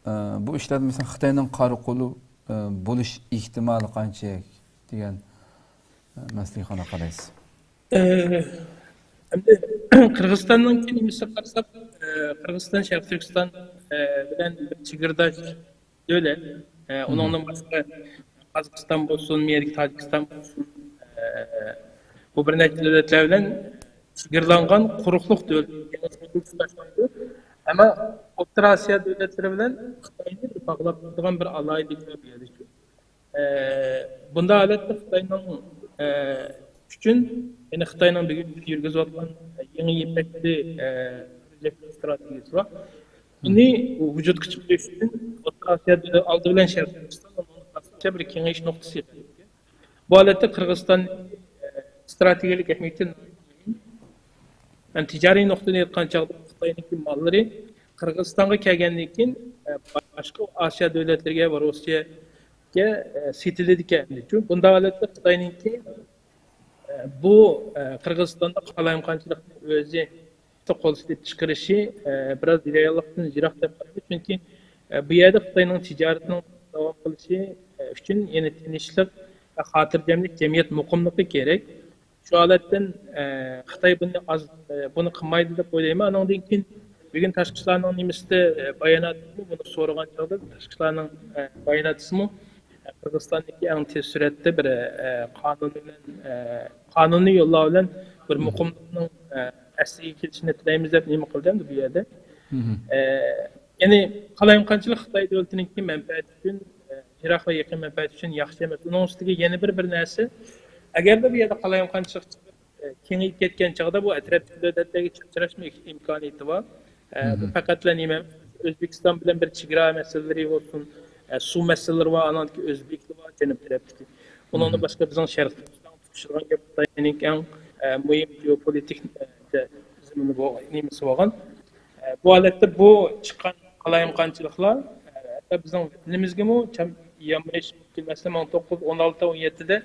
ئە، بۇ ئىشلاردا، مەسىلەن، خىتاينىڭ قارا قولى، ئە، بولۇش ئېھتىمالى قانچىلىك دېگەن، ئە، مەسىلىگە قانداق قارايسىز؟ ئە، ئەمدى قىرغىزىستاننىڭكى نېمىسىگە قارىساق، ئە، قىرغىزىستان شەرقىي تۈركىستان، ئە، بىلەن بىر چېگرىداش دۆلەت. ئە، ئۇنىڭدىن باشقا قازاقىستان بولسۇن، مەيەردىكى تاجىكىستان بولسۇن، ئە، بۇ بىر نەچچە دۆلەتلەر بىلەن چېگرىلانغان قۇرۇقلۇق دۆلەت. دېڭىزغا تۇتاشمايدۇ. ئەمما ئوتتۇرا ئاسىيا دۆلەتلىرى بىلەن خىتاينى بىر باغلاپ تۇرىدىغان بىر ئالاھىدىلىكلەر بۇ يەردە. ئە، بۇنداق ھالەتتە خىتاينىڭ، ئە، ئۈچۈن، يەنى خىتاينىڭ بۈگۈن يۈرگۈزۈۋاتقان يېڭى يىپەكلى، ئە، پروژېكت ئىستراتېگىيەسى بار. بۇنى ۋۇجۇدقا چىقىرىش ئۈچۈن ئوتتۇرا ئاسىيا ئالدى بىلەن شەرقىي تۈركىستان بىر كېڭىيىش نۇقتىسى. بۇ ھالەتتە قىرغىزىستان، ئە، ئىستراتېگىيەلىك ئەھمىيىتى ناھايىتى مۇھىم. ھەم تىجارىي نۇقتىدىن ئېيتقان چاغدا خىتاينىڭكى ماللىرى قىرغىزىستانغا كەلگەندىن كېيىن، ئە، باشقا ئاسىيا دۆلەتلىرىگە ۋە روسىيەگە، ئە، سېتىلىدىكەن. چۈنكى بۇنداق ھالەتتە خىتاينىڭكى، ئە، بۇ، ئە، قىرغىزىستاندا قالايمىقانچىلىقنى ئۆزى قول سېلىپ چىقىرىشى، ئە، بىراز رېئاللىقتىن يىراق دەپ قارايمەن. چۈنكى، ئە، بۇ يەردە خىتاينىڭ تىجارىتىنىڭ داۋام قىلىشى، ئە، ئۈچۈن يەنە تىنچلىق ۋە خاتىرجەملىك، جەمئىيەت مۇقىملىقى كېرەك. شۇ ھالەتتىن، ئە، خىتاي بۇنى ئاز، ئە، بۇنى قىلمايدۇ دەپ ئويلايمەن. ئانىڭدىن كېيىن بۈگۈن تاشقى ئىشلارنىڭ نېمىسىدە، ئە، باياناتىمۇ بۇنى سورىغان چاغدا تاشقى ئىشلارنىڭ، ئە، باياناتچىسىمۇ، ئە، قىرغىزىستاندىكى ئەڭ تېز سۈرئەتتە بىر، ئە، قانۇن بىلەن، ئە، قانۇنىي يوللار بىلەن بىر مۇقىملىقنىڭ، ئە، ئەسلىگە كېلىشىنى تىلەيمىز دەپ نېمە قىلدى ئەمدى بۇ يەردە. ئە، يەنى قالايمىقانچىلىق خىتاي دۆلىتىنىڭكى مەنپەئەتى ئۈچۈن، ئە، يىراق ۋە يېقىن مەنپەئەتى ئۈچۈن ياخشى ئەمەس. ئۇنىڭ ئۈستىگە يەنە بىر، بىر نەرسە، ئەگەردە بۇ يەردە قالايمىقانچىلىق چىقىپ، ئە، كېڭىيىپ كەتكەن چاغدا بۇ ئەتراپتىكى دۆلەتلەرگە چىرچىراشمۇ ئىمكانىيىتى بار. ئە، بۇ پەقەتلا نېمە ئەمەس، ئۆزبېكىستان بىلەن بىر چېگرا مەسىلىلىرى بولسۇن، ئە، سۇ مەسىلىلىرى بار، ئانىڭدىكى ئۆزبېكلەر بار، جەنۇب تەرەپتىكى. ئۇنىڭدىن باشقا بىزنىڭ شەرقىي تۈركىستانغا تۇتىشىدىغان گەپ خىتاينىڭ ئەڭ، ئە، مۇھىم گېئوپولىتىك، ئە، زېمىنى بولغان، نېمىسى بولغان. ئە، بۇ ھالەتتە بۇ چىققان قالايمىقانچىلىقلار، ئە، ھەتتا بىزنىڭ ۋەتىنىمىزگىمۇ چام-، يامىنىشى مۇمكىن. مەسىلەن، مىڭ توققۇز يۈز ئون ئالتە، ئون يەتتىدە،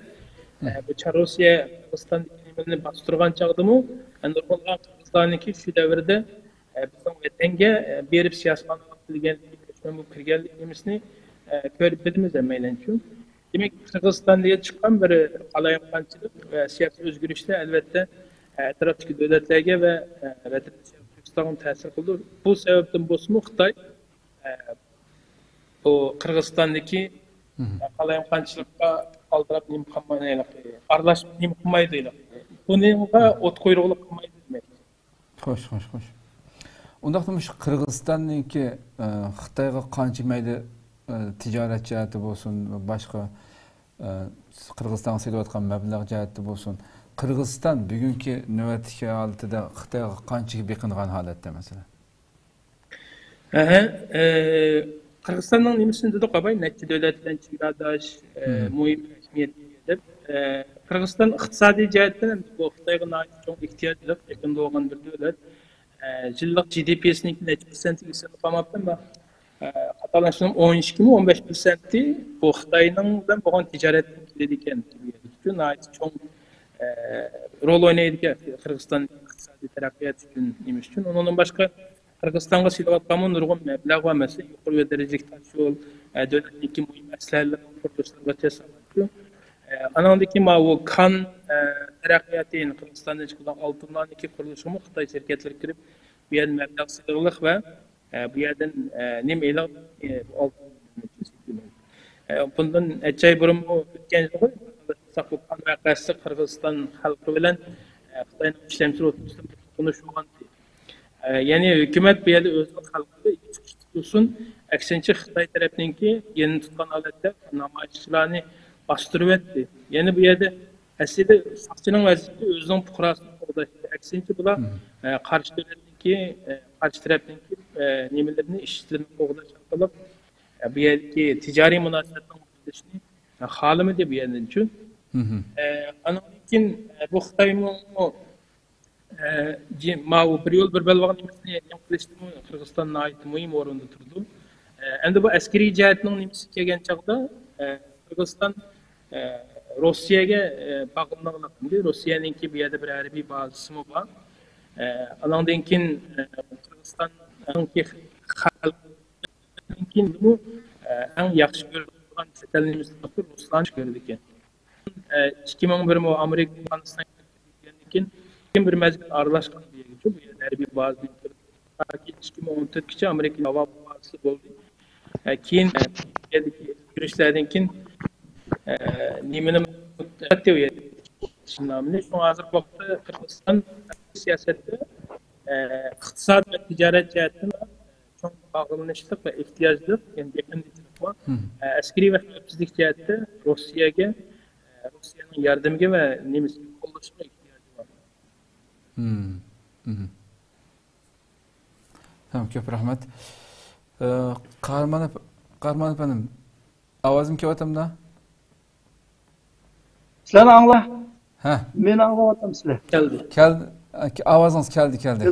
ئە، بۇ چاررۇسىيە قىرغىزىستاندىكى نېمىنى باستۇرغان چاغدىمۇ، ئە، نۇرغۇنلىغان قىرغىزلارنىڭكى شۇ دەۋردە، ئە، بىزنىڭ ۋەتەنگە، ئە، بېرىپ سىياسىي مۇخالىپەت قىلگەنلىكى، كۆچمەن بولۇپ كىرگەنلىكى نېمىسىنى، ئە، كۆرۈپ بىلىمىز ھەممەيلەن شۇ. دېمەك، قىرغىزىستاندا چىققان بىر قالايمىقانچىلىق ۋە سىياسىي ئۆزگىرىشلەر، ئەلۋەتتە، ئەتراپتىكى دۆلەتلەرگە ۋە، ئە، ۋەتەندىشى تۈركىستانغا تەسىر قىلىدۇ. بۇ سەۋەبتىن بولسىمۇ خىتاي، ئە، بۇ قىرغىزىستاندىكى قالايمىقانچىلىققا ئالدىراپ نېمە قىلمايدۇ، ئارىلاشماي نېمە قىلمايدۇ، بۇنىڭغا ئوت قويۇرغۇلۇق قىلمايدۇ دېمەك. خوش، خوش، خوش. ئۇنداقتا مۇشۇ قىرغىزىستاننىڭكى، ئە، خىتايغا قانچە مەيلى، ئە، تىجارەت جەھەتتە بولسۇن، باشقا، ئە، قىرغىزىستانغا سېلىۋاتقان مەبلەغ جەھەتتە بولسۇن، قىرغىزىستان بۈگۈنكى نۆۋەتتىكى ھالىتىدە خىتايغا قانچىلىك بېقىنغان ھالەتتە، مەسىلەن؟ ئەھە، ئە، قىرغىزىستاننىڭ نېمىسىنى دېدۇق، ئاباي؟ نەچچە دۆلەت بىلەن چېگراداش، ئە، مۇھىم ئەھمىيەتكە ئىگە دەپ. ئە، قىرغىزىستان ئىقتىسادىي جەھەتتىن بۇ خىتايغا ناھايىتى چوڭ ئېھتىياجلىق، يېقىندا بولغان بىر دۆلەت. ئە، يىللىق جى دى پىسىنىڭكى نەچچە پىرسەنتىگە ئېسىلىپ قالماپتۇ، ئەمما، ئە، خاتالانسام، ئون ئىككىمۇ، ئون بەش پىرسەنتى بۇ خىتاينىڭ بىلەن بولغان تىجارەتتىن كېلىدىكەن. شۇ ناھايىتى چوڭ، ئە، رول ئوينايدىكەن قىرغىزىستان ئىقتىسادىي تەرەققىياتى ئۈچۈن، نېمە ئۈچۈن. ئۇنىڭدىن باشقا، قىرغىزىستانغا سېلىۋاتقانمۇ نۇرغۇن مەبلەغ بار. مەسىلەن، يۇقىرى دەرىجىلىك تاشيول، ئە، دۆلەتنىڭكى مۇھىم ئەسلىھەلىرىنىڭ قۇرۇلۇشلىرىغا تېز سالماقچى. ئە، ئانىڭدىن كېيىن ماۋۇ كان، ئە، تەرەققىياتى، يەنى قىرغىزىستاندىن چىقىدىغان ئالتۇنلارنىڭكى قۇرۇلۇشىغىمۇ خىتاي شىركەتلىرى كىرىپ، بۇ يەردە مەبلەغ سېلىغلىق ۋە، ئە، بۇ يەردىن، ئە، نېمە ئېلىغ، ئە، بۇ ئالتۇن، ئە، بۇندىن نەچچە ئاي بۇرۇنمۇ ئۆتكەن يىلغۇ، بۇ كان ۋەقەسى قىرغىزىستان خەلقى بىلەن، ئە، خىتاينىڭ ئىشلەمچىلىرى ئوتتۇرىسىدا بىر توقۇنۇش بولغانىدى. ئە، يەنى ھۆكۈمەت بۇ يەردە ئۆزىنىڭ خەلقىگە ئىچ تۇتۇشتۇرسۇن، ئەكسىنچە خىتاي تەرەپنىڭكى يېنىنى تۇتقان ھالەتتە نامايىشچىلارنى باستۇرۇۋەتتى. يەنى بۇ يەردە ئەسلىدە ساقچىنىڭ ۋەزىپىسى ئۆزىنىڭ پۇقراسىنى قوغداش. ئەكسىنچە بۇلار، ئە، قارشى دۆلەتنىڭكى، ئە، قارشى تەرەپنىڭكى، ئە، نېمىلىرىنى، ئىشچىلىرىنى قوغداش ئارقىلىق، ئە، بۇ يەردىكى تىجارىي مۇناسىۋەتنىڭ بۇزۇلۇشىنى، ئە، خالىمىدى بۇ يەردىن شۇ. ئە، ئانىڭدىن كېيىن، ئە، بۇ خىتايمۇ ئە، جى-، ماۋۇ بىر يول، بىر بەلباغ نېمىسىنى نېمە قىلىشتىمۇ قىرغىزىستان ناھايىتى مۇھىم ئورۇندا تۇرىدۇ. ئە، ئەمدى بۇ ئەسكىرىي جەھەتنىڭ نېمىسىگە كەلگەن چاغدا، ئە، قىرغىزىستان، ئە، روسىيەگە، ئە، باغلىنىدىغانلىقى، روسىيەنىڭكى بۇ يەردە بىر ھەربىي بازىسىمۇ بار. ئە، ئانىڭدىن كېيىن، ئە، قىرغىزىستاننىڭكى خەلقىدىن كېيىنمۇ، ئە، ئەڭ ياخشى كۆرىدىغان چەت ئەل نېمىسى، رۇسلارنى كۆرىدىكەن. ئىككى مىڭ بىرمۇ ئامېرىكا ئافغانىستانغا كىرگەندىن كېيىن، كېيىن بىر مەزگىل ئارىلاشقان بۇ يەرگىچۇ، بۇ يەردە ھەربىي بازىدىن كىرىپ، تاكى ئىككى مىڭ ئون تۆتكىچە ئامېرىكا ھاۋا بازىسى بولدى. ئە، كېيىن، ئە، بۇ يەردىكى ئۆزگىرىشلەردىن كېيىن، ئە، نېمىنى، شۇڭا ھازىرقى ۋاقىتتا قىرغىزىستان سىياسەتتە، ئە، ئىقتىساد ۋە تىجارەت جەھەتتىن چوڭ باغلىنىشلىق ۋە ئېھتىياجلىق، يەنى يېقىندىكى، ئە، ئەسكىرىي ۋە خەۋپسىزلىك جەھەتتە روسىيەگە، ئە، روسىيەنىڭ ياردىمىگە ۋە نېمىسىگە قوللىشىغا ئېھتىياجى بار. تامام، كۆپ رەھمەت. ئە، قەھرىمان ئەپ-، قەھرىمان ئەپەندىم، ئاۋازىم كېلىۋاتامدا؟ سىلەرنى ئاڭلا. ھە. مېنى ئاڭلاۋاتامسىلەر؟ كەلدى. كەلدى. ئاۋازىڭىز كەلدى، كەلدى.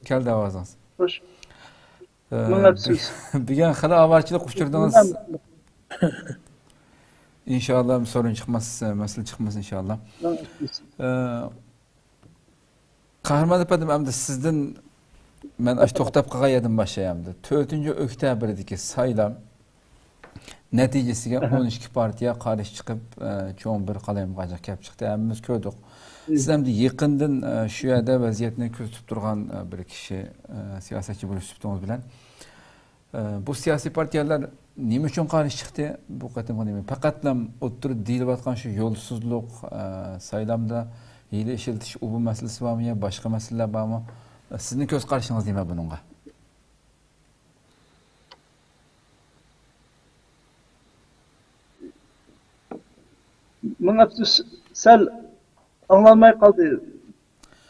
كەلدى ئاۋازىڭىز. خوش. ئە، مىڭ ئەپسۇس. بۈگۈن خېلى ئاۋارىچىلىك ئۇچرىدىڭىز. ئىنشاللا سورۇن چىقماس، مەسىلە چىقماس ئىنشاللا. مىڭ ئەپسۇس. ئە، قەھرىمان ئەپەندىم، ئەمدى سىزدىن مەن ئاشۇ توختاپ قالغان يەردىن باشلاي ئەمدى. تۆتىنچى ئۆكتەبىردىكى سايلام نەتىجىسىگە ئون ئىككى پارتىيە قارشى چىقىپ، ئە، چوڭ بىر قالايمىقانچىلىق كەپ چىقتى. ھەممىمىز كۆردۇق. سىز ئەمدى يېقىندىن، ئە، شۇ يەردە ۋەزىيەتنى كۆزىتىپ تۇرغان، ئە، بىر كىشى، ئە، سىياسەتچى بولۇش سۈپىتىڭىز بىلەن، ئە، بۇ سىياسىي پارتىيەلەر نېمە ئۈچۈن قارشى چىقتى؟ بۇ قېتىمقى نېمە؟ پەقەتلا ئوتتۇرىدا دېيىلىۋاتقان شۇ يولسىزلۇق، ئە، سايلامدا ھىيلە ئىشلىتىش، ئۇ بۇ مەسىلىسى بارمۇ يا باشقا مەسىلىلەر بارمۇ؟ سىزنىڭ كۆز قارىشىڭىز نېمە بۇنىڭغا؟ مىڭ ئەپسۇس، سەل ئاڭلانماي قالدى.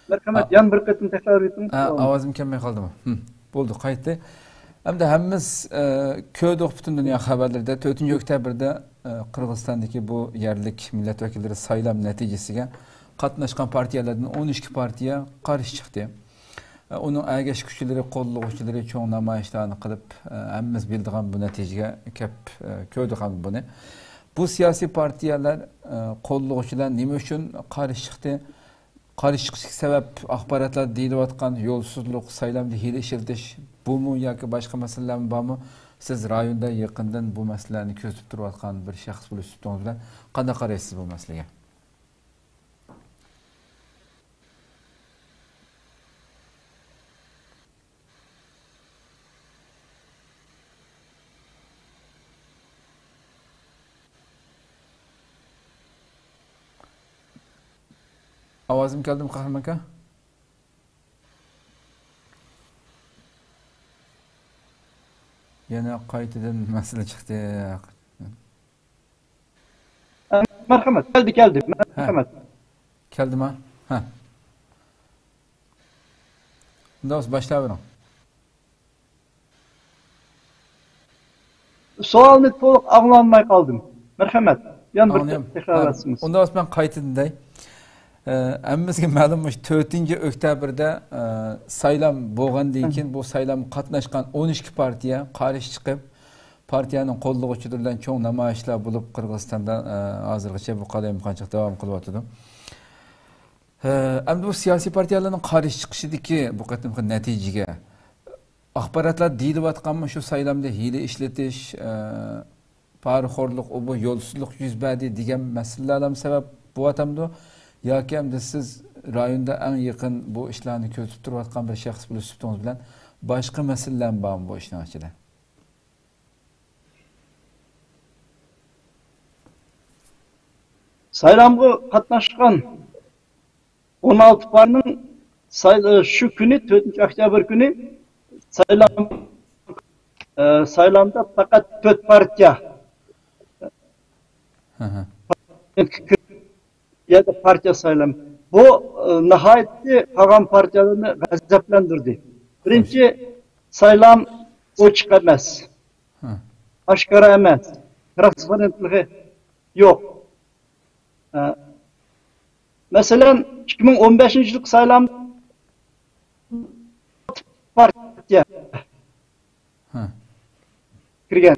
مەرھەمەت، يەنە بىر قېتىم تەكرار ئېيتىڭ. ھە، ئاۋازىم كەلمەي قالدىمۇ؟ ھىم، بولدى، قايتتى. ئەمدى ھەممىمىز، ئە، كۆردۇق پۈتۈن دۇنيا خەۋەرلىرىدە، تۆتىنچى ئۆكتەبىردە، ئە، قىرغىزىستاندىكى بۇ يەرلىك مىللەت ۋەكىللىرى سايلام نەتىجىسىگە قاتناشقان پارتىيەلەردىن ئون ئىككى پارتىيە قارشى چىقتى. ئۇنىڭ ئەگەشكۈچىلىرى، قوللىغۇچىلىرى چوڭ نامايىشلارنى قىلىپ، ھەممىمىز بىلىدىغان بۇ نەتىجىگە كەپ، كۆردۇق ھەم بۇنى. بۇ سىياسىي پارتىيەلەر، قوللىغۇچىلار نېمە ئۈچۈن قارشى چىقتى؟ قارشى چىقىشتىكى سەۋەب ئاخباراتلاردا دېيىلىۋاتقان يولسىزلۇق، سايلامدا ھىيلە ئىشلىتىش بۇمۇ ياكى باشقا مەسىلىلەرمۇ بارمۇ؟ سىز رايوندا يېقىندىن بۇ مەسىلىلەرنى كۆزىتىپ تۇرۇۋاتقان بىر شەخس بولۇش سۈپىتىڭىز بىلەن قانداق قارايسىز بۇ مەسىلىگە؟ ئاۋازىم كەلدىمۇ، قەھرىمان ئاكا؟ يەنە قايتىدىن مەسىلە چىقتى. مەرھەمەت، كەلدى، كەلدى. مەرھەمەت. كەلدىما؟ ھە. ئۇنداق بولسا باشلاۋېرىڭ. سوئالنى تولۇق ئاڭلىيالماي قالدىم. مەرھەمەت. يەنە بىر تەكرارلاتسىڭىز. ئۇنداق بولسا مەن قايتىدىن دەي. ئە، ھەممىمىزگە مەلۇم، مۇشۇ تۆتىنچى ئۆكتەبىردە، ئە، سايلام بولغاندىن كېيىن، بۇ سايلامغا قاتناشقان ئون ئىككى پارتىيە قارشى چىقىپ، پارتىيەنىڭ قوللىغۇچىلىرى بىلەن چوڭ نامايىشلار بولۇپ، قىرغىزىستاندا، ئە، ھازىرغىچە بۇ قالايمىقانچىلىق داۋام قىلىۋاتىدۇ. ئە، ئەمدى بۇ سىياسىي پارتىيەلەرنىڭ قارشى چىقىشىدىكى بۇ قېتىمقى نەتىجىگە ئاخباراتلار دېيىلىۋاتقانمۇ شۇ سايلامدا ھىيلە ئىشلىتىش، ئە، پارىخورلۇق، ئۇ بۇ يولسىزلىق يۈز بەردى دېگەن مەسىلىلەرمۇ سەۋەب بولۇۋاتامدۇ؟ ياكى ئەمدى سىز رايوندا ئەڭ يېقىن بۇ ئىشلارنى كۆزىتىپ تۇرۇۋاتقان بىر شەخس بولۇش سۈپىتىڭىز بىلەن باشقا مەسىلىلەرمۇ بارمۇ بۇ ئىشنىڭ ئىچىدە؟ سايلامغا قاتناشقان ئون ئالتە پارتىيەنىڭ ساي-، شۇ كۈنى، تۆتىنچى ئۆكتەبىر كۈنى سايلام، ئە، سايلامدا پەقەت تۆت پارتىيە يا پارتىيە سايلام. بۇ، ئە، ناھايىتى قالغان پارتىيەلەرنى غەزەپلەندۈردى. بىرىنچى، سايلام ئوچۇق ئەمەس، ئاشكارا ئەمەس، ترانسپارېنتلىقى يوق. ئە، مەسىلەن، ئىككى مىڭ ئون بەشىنچى يىلقى سايلام پارتىيە كىرگەن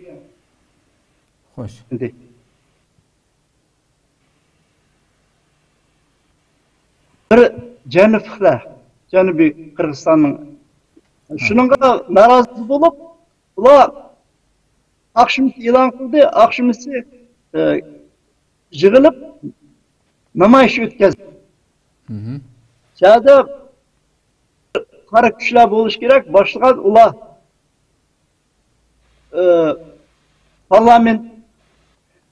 خوش. ئىدى. بىر جەنۇبلۇقلار، جەنۇبىي قىرغىزىستاننىڭ، شۇنىڭغا نارازى بولۇپ، ئۇلار ئاخشىمىسى ئېلان قىلدى، ئاخشىمىسى، ئە، يىغىلىپ نامايىش ئۆتكۈزدى. شۇ يەردە قارا كۈچلەر بولۇشى كېرەك، باشلىغان ئۇلار، ئە، پارلامېنت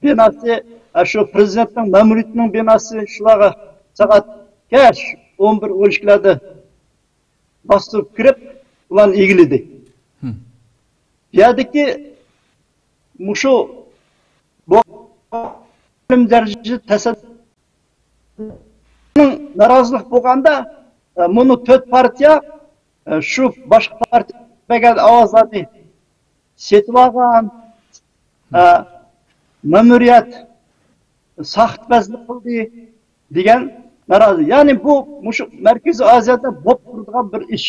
بىناسى، ئە، شۇ پىرېزىدېنتنىڭ مەمۇرىيىتىنىڭ بىناسى، شۇلارغا سائەت كەچ ئون بىر، ئون ئىككىلەردە باستۇرۇپ كىرىپ، ئۇلارنى ئىگىلىدى. بۇ يەردىكى مۇشۇ بۇ دەرىجىدە تەسەددۇ نارازىلىق بولغاندا، ئە، مۇنۇ تۆت پارتىيە، ئە، شۇ باشقا پارتىيە بەرگەن ئاۋازلارنى سېتىۋالغان، ئە، مەمۇرىيەت ساختىپەزلىك قىلدى دېگەن نارازى. يەنى بۇ مۇشۇ مەركىزىي ئازىيادا بولۇپ تۇرىدىغان بىر ئىش.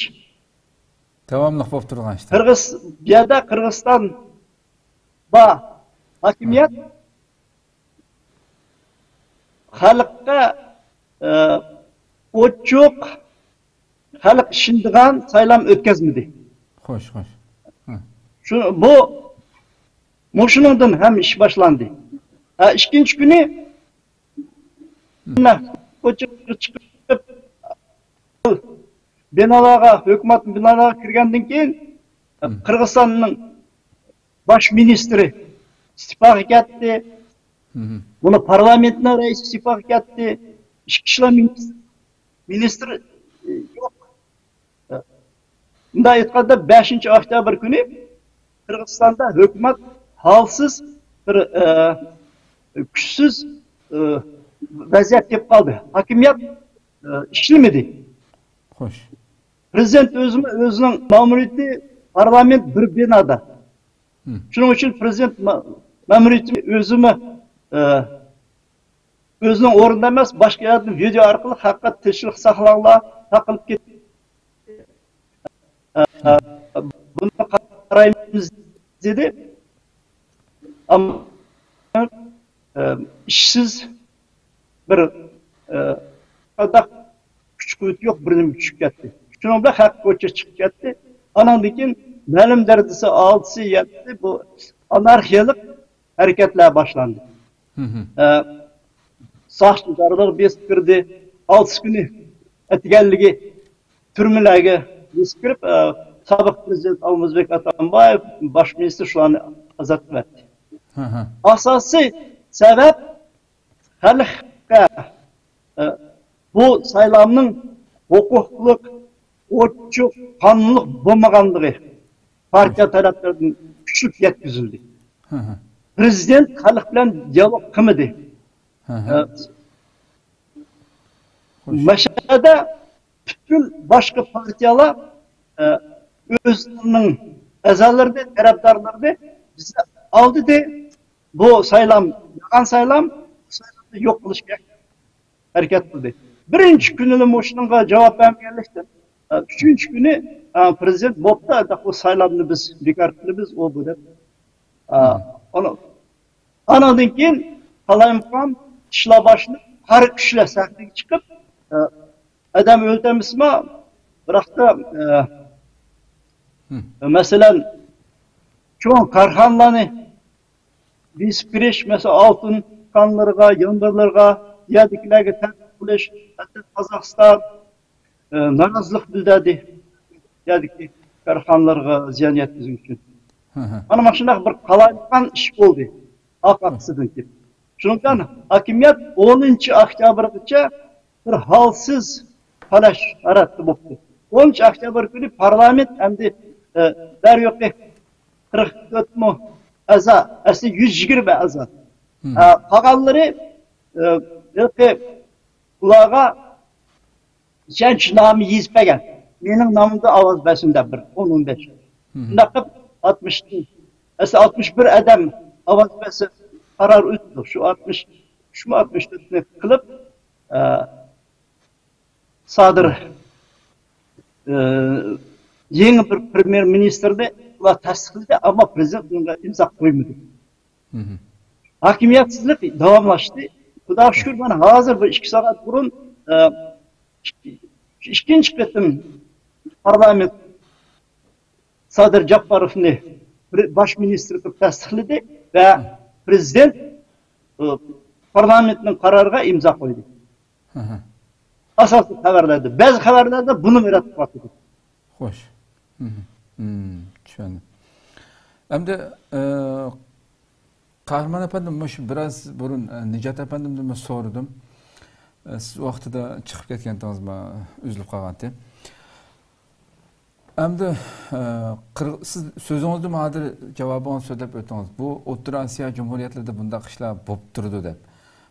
داۋاملىق بولۇپ تۇرغان ئىشلار. قىرغىز، بۇ يەردە قىرغىزىستان بار ھاكىمىيەت خەلققە، ئە، ئوچۇق، خەلق ئىشىنىدىغان سايلام ئۆتكۈزمىدى. خوش، خوش. شۇ، بۇ، مۇشۇنىڭدىن ھەم ئىش باشلاندى. ھە، ئىككىنچى كۈنى كوچىغا چىقىپ، بىنالارغا، ھۆكۈمەت بىنالارغا كىرگەندىن كېيىن، قىرغىزىستاننىڭ باش مىنىستىرى ئىستېپاغا كەتتى. بۇنى پارلامېنتنىڭ رەئىسى ئىستېپاغا كەتتى. ئىچكى ئىشلار مىنىستىرى، مىنىستىرى، ئە، يوق. مۇنداق ئېيتقاندا، بەشىنچى ئۆكتەبىر كۈنى قىرغىزىستاندا ھۆكۈمەت ھالسىز، بىر، ئە، كۈچسىز، ئە، ۋەزىيەتكە كېلىپ قالدى. ھاكىمىيەت، ئە، ئىشلىمىدى. خوش. پىرېزىدېنت ئۆزىمۇ ئۆزىنىڭ مەمۇرىيىتى، پارلامېنت بىر بىنادا. شۇنىڭ ئۈچۈن پىرېزىدېنت مە-، مەمۇرىيىتى ئۆزىمۇ، ئە، ئۆزىنىڭ ئورنىدا ئەمەس، باشقا يەردىن ۋىدېئو ئارقىلىق ھەقىقەت تىنچلىق ساقلاڭلار، تاقىلىپ كېتىپ، ئە، بۇنى قارايمىز دېدى. ئەمما، ئە، ئىشسىز بىر، ئە، قانداق كۈچ قۇۋۋىتى يوق بىر نېمە چۈشۈپ كەتتى. شۇنىڭ بىلەن خەق كوچىغا چىقىپ كەتتى. ئاناندىن كېيىن مەلۇم دەرىجىسى ئالتىسى، يەتتىسى بۇ ئانارخىيەلىك ھەرىكەتلەر باشلاندى. ئە، ساقچى دارلىق بېسىپ كىردى. ئالتىسى كۈنى ئەتىگەنلىكى تۈرمىلەرگە بېسىپ كىرىپ، ئە، سابىق پىرېزىدېنت ئالمازبېك ئاتامبايېۋ، باش مىنىستىر شۇلارنى ئازاد قىلىۋەتتى. ئاساسىي سەۋەب خەلققە، ئە، بۇ سايلامنىڭ ھوقۇقلۇق، ئوچۇق، قانۇنلۇق بولمىغانلىقى پارتىيە تەرەپلىرىدىن كۈچلۈك يەتكۈزۈلدى. پىرېزىدېنت خەلق بىلەن دىيالوگ قىلمىدى. ئە، مەشەدە پۈتۈن باشقا پارتىيەلەر، ئە، ئۆزىنىڭ ئەزالىرىنى، تەرەپدارلىرىنى بىزنى ئالدىدى. بۇ سايلام، يالغان سايلام، بۇ سايلامنى يوق قىلىشقا ھەرىكەت قىلدى. بىرىنچى كۈنىلا مۇشۇنىڭغا جاۋاب بەرمىگەنلىكتىن، ئە، ئۈچىنچى كۈنى، ئە، پرېزىدېنت بوپتۇ، ئەمدى بۇ سايلامنى بىز بىكار قىلىمىز، ئۇ بۇ دەپ. ئە، ئۇنى، ئانىڭدىن كېيىن قالايمىقان ئىشلار باشلىنىپ، قارا كۈچلەر سەھنىگە چىقىپ، ئە، ئادەم ئۆلتۈرمىسىمۇ، بىراقتا، ئە، مەسىلەن، چوڭ كارخانىلارنى بېسىپ كىرىش، مەسىلەن، ئالتۇن كانلىرىغا، يامبىرلىرىغا، يەردىكىلەرگە تەنقىد قىلىش، ھەتتا قازاقىستان، ئە، نارازىلىق بىلدۈردى يەردىكى كارخانىلارغا زىيان يەتكۈزگەن ئۈچۈن. مانا مۇشۇنداق بىر قالايمىقان ئىش بولدى ئارقىسىدىن كېيىن. شۇنىڭ بىلەن ھاكىمىيەت ئونىنچى ئۆكتەبىرگىچە بىر ھالسىز پالاش ھالەتتە بوپتۇ. ئونىنچى ئۆكتەبىر كۈنى پارلامېنت ئەمدى، ئە، دەريۇقى قىرىق تۆتمۇ ئەزا، ئەسلى يۈز يىگىرمە ئەزا. ئە، قالغانلىرى، ئە، ھېلىقى ئۇلارغا ئىشەنچنامە يېزىپ بەرگەن. مېنىڭ نامىمدا ئاۋاز بەرسۇن دەپ بىر ئون، ئون بەش. شۇنداق قىلىپ ئاتمىشتىن، ئەسلى ئاتمىش بىر ئادەم ئاۋاز بەرسە قارار ئۆتىدۇ. شۇ ئاتمىش ئۈچمۇ، ئاتمىش تۆتنى قىلىپ، ئە، سادىر، ئە، يېڭى بىر پرېميېر مىنىستىرنى ئۇلار تەستىقلىدى، ئەمما پرېزىدېنت بۇنىڭغا ئىمزا قويمىدى. ھاكىمىيەتسىزلىك داۋاملاشتى. خۇداغا شۈكۈر، مانا ھازىر بىر ئىككى سائەت بۇرۇن، ئە، ئىككى-، ئىككىنچى قېتىم پارلامېنت سادىر جاپپاروفنى بىر باش مىنىستىر قىلىپ تەستىقلىدى ۋە پرېزىدېنت، ئە، پارلامېنتنىڭ قارارىغا ئىمزا قويدى. ئاساسلىق خەۋەرلەردە، بەزى خەۋەرلەردە بۇنىمۇ رەت قىلىۋاتىدۇ. خوش. مم، چۈشەندىم. ئەمدى، ئە، قەھرىمان ئەپەندىم، مۇشۇ بىراز بۇرۇن، ئە، نىجات ئەپەندىمدىنمۇ سورىدىم. ئە، سىز ۋاقتىدا چىقىپ كەتكەنتىڭىز، ما-، ئۈزۈلۈپ قالغانتى. ئەمدى، ئە، قىر-، سىز سۆزىڭىزدىمۇ ھازىر جاۋابىڭىزنى سۆزلەپ ئۆتتىڭىز. بۇ ئوتتۇرا ئاسىيا جۇمھۇرىيەتلىرىدە بۇنداق ئىشلار بولۇپ تۇرىدۇ دەپ.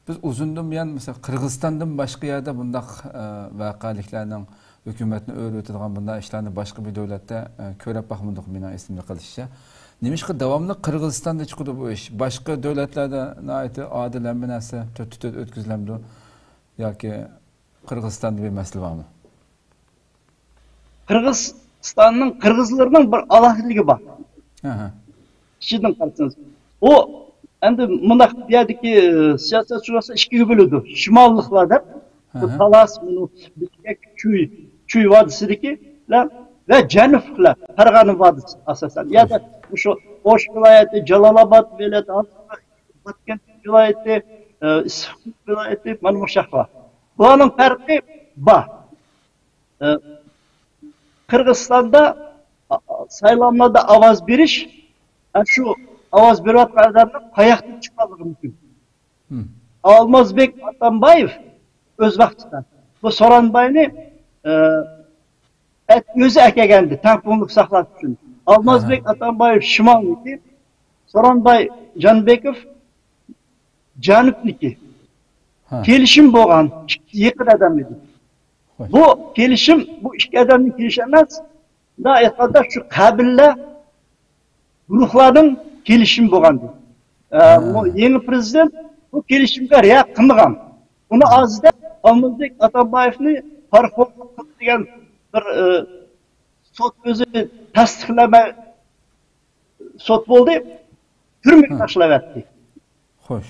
بىز ئۇزۇندىن بۇيان، مەسىلەن، قىرغىزىستاندىن باشقا يەردە بۇنداق، ئە، ۋەقەلىكلەرنىڭ ھۆكۈمەتنى ئۆرۈۋېتىدىغان بۇنداق ئىشلارنى باشقا بىر دۆلەتتە، ئە، كۆرۈپ باقمىدۇق، مېنىڭ ئېسىمدە قېلىشىچە. نېمىشقا داۋاملىق قىرغىزىستاندا چىقىدۇ بۇ ئىش؟ باشقا دۆلەتلەردە ناھايىتى ئادىل ھەممە نەرسە تۆتتە تۆت ئۆتكۈزۈلەمدۇ؟ ياكى قىرغىزىستاندا بىر مەسىلە بارمۇ؟ قىرغىزىستاننىڭ، قىرغىزلىرىنىڭ بىر ئالاھىدىلىكى بار. ئىچىدىن قارىسىڭىز. ئۇ ئەمدى مۇنداق بۇ يەردىكى، ئى، سىياسەتچىلەر ئىككىگە بۆلىدۇ. شىماللىقلار دەپ، بۇ تالاس، مۇنۇ بىشكەك، چۈي، چۈي ۋادىسىدىكىلەر ۋە جەنۇبلۇقلار، پەرغانە ۋادىسى ئاساسەن. يەنە مۇشۇ ئوش ۋىلايىتى، جالالاباد ۋىلايىتى، باتكەنت ۋىلايىتى، ئى، ئىسسىق ۋىلايىتى، مانا مۇشۇ ياقلار. بۇلارنىڭ پەرقى بار. ئە، قىرغىزىستاندا، ئا-، ئا-، سايلاملاردا ئاۋاز بېرىش، ئە، شۇ ئاۋاز بېرىۋاتقان ئادەمنىڭ قاياقتىن چىققانلىقى مۇمكىن. ئالمازبېك ئاتامبايېۋ ئۆز ۋاقتىدا، بۇ سورانباينى، ئە، ئەت-، ئۆزى ئەكەلگەنىدى، تەڭپۇڭلۇق ساقلاش ئۈچۈن. ئالمازبېك ئاتامبايېۋ شىمالنىكى، سورانباي جانبېكوف جەنۇبنىكى. كېلىشىم بولغان، ئىككى يېقىن ئادەم ئىدى. بۇ كېلىشىم، بۇ ئىككى ئادەمنىڭ كېلىشى ئەمەس، مۇنداق ئېيتقاندا، شۇ قەبىلە گۇرۇھلارنىڭ كېلىشىمى بولغانىدى. ئە، بۇ يېڭى پرېزىدېنت بۇ كېلىشىمگە رىئايە قىلمىغان. ئۇنى ئازدەپ، ئالمازبېك ئاتامبايېۋنى پارىخورلۇق قىلدى دېگەن بىر، ئە، سوت ئۆزى تەستىقلىمەي سوت بولدى، تۈرمىگە تاشلاۋەتتى. خوش.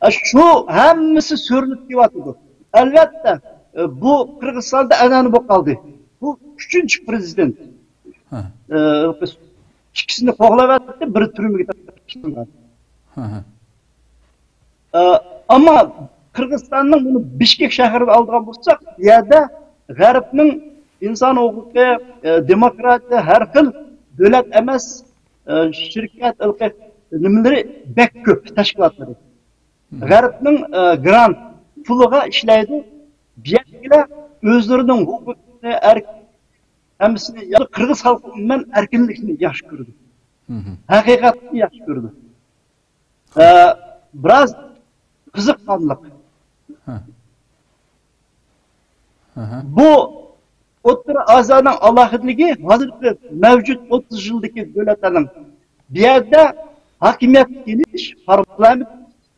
ئە، شۇ ھەممىسى سۆرىلىپ كېلىۋاتىدۇ. ئەلۋەتتە، ئە، بۇ قىرغىزىستاندا ئەنئەنە بولۇپ قالدى. بۇ ئۈچىنچى پرېزىدېنت. ئە، ئىككىسىنى قوغلاۋەتتى، بىرى تۈرمىگە تاشلانغان. ئە، ئەمما قىرغىزىستاننىڭ بۇنى بىشكېك شەھىرىنى ئالىدىغان بولساق، بۇ يەردە غەربنىڭ ئىنسان ھوقۇقى، ئە، دېموكراتىيە، ھەر خىل دۆلەت ئەمەس، ئە، شىركەت، ھېلىقى نېمىلىرى بەك كۆپ، تەشكىلاتلىرى. غەربنىڭ، ئە، گرانت پۇلىغا ئىشلەيدۇ. بۇ يەردىكىلەر ئۆزلىرىنىڭ ھوقۇقىنى، ئەرك-، ھەممىسىنى، يەنى قىرغىز خەلقى ئومۇمەن ئەركىنلىكنى ياخشى كۆرىدۇ. ھەقىقەتنى ياخشى كۆرىدۇ. ئە، بىراز قىزىقارلىق. ھە. ئاھا. بۇ ئوتتۇرا ئاسىيانىڭ ئالاھىدىلىكى ھازىرقى مەۋجۇت ئوتتۇز يىلدىكى دۆلەتلەرنىڭ بۇ يەردە ھاكىمىيەتكە كېلىش، پارلامېنت،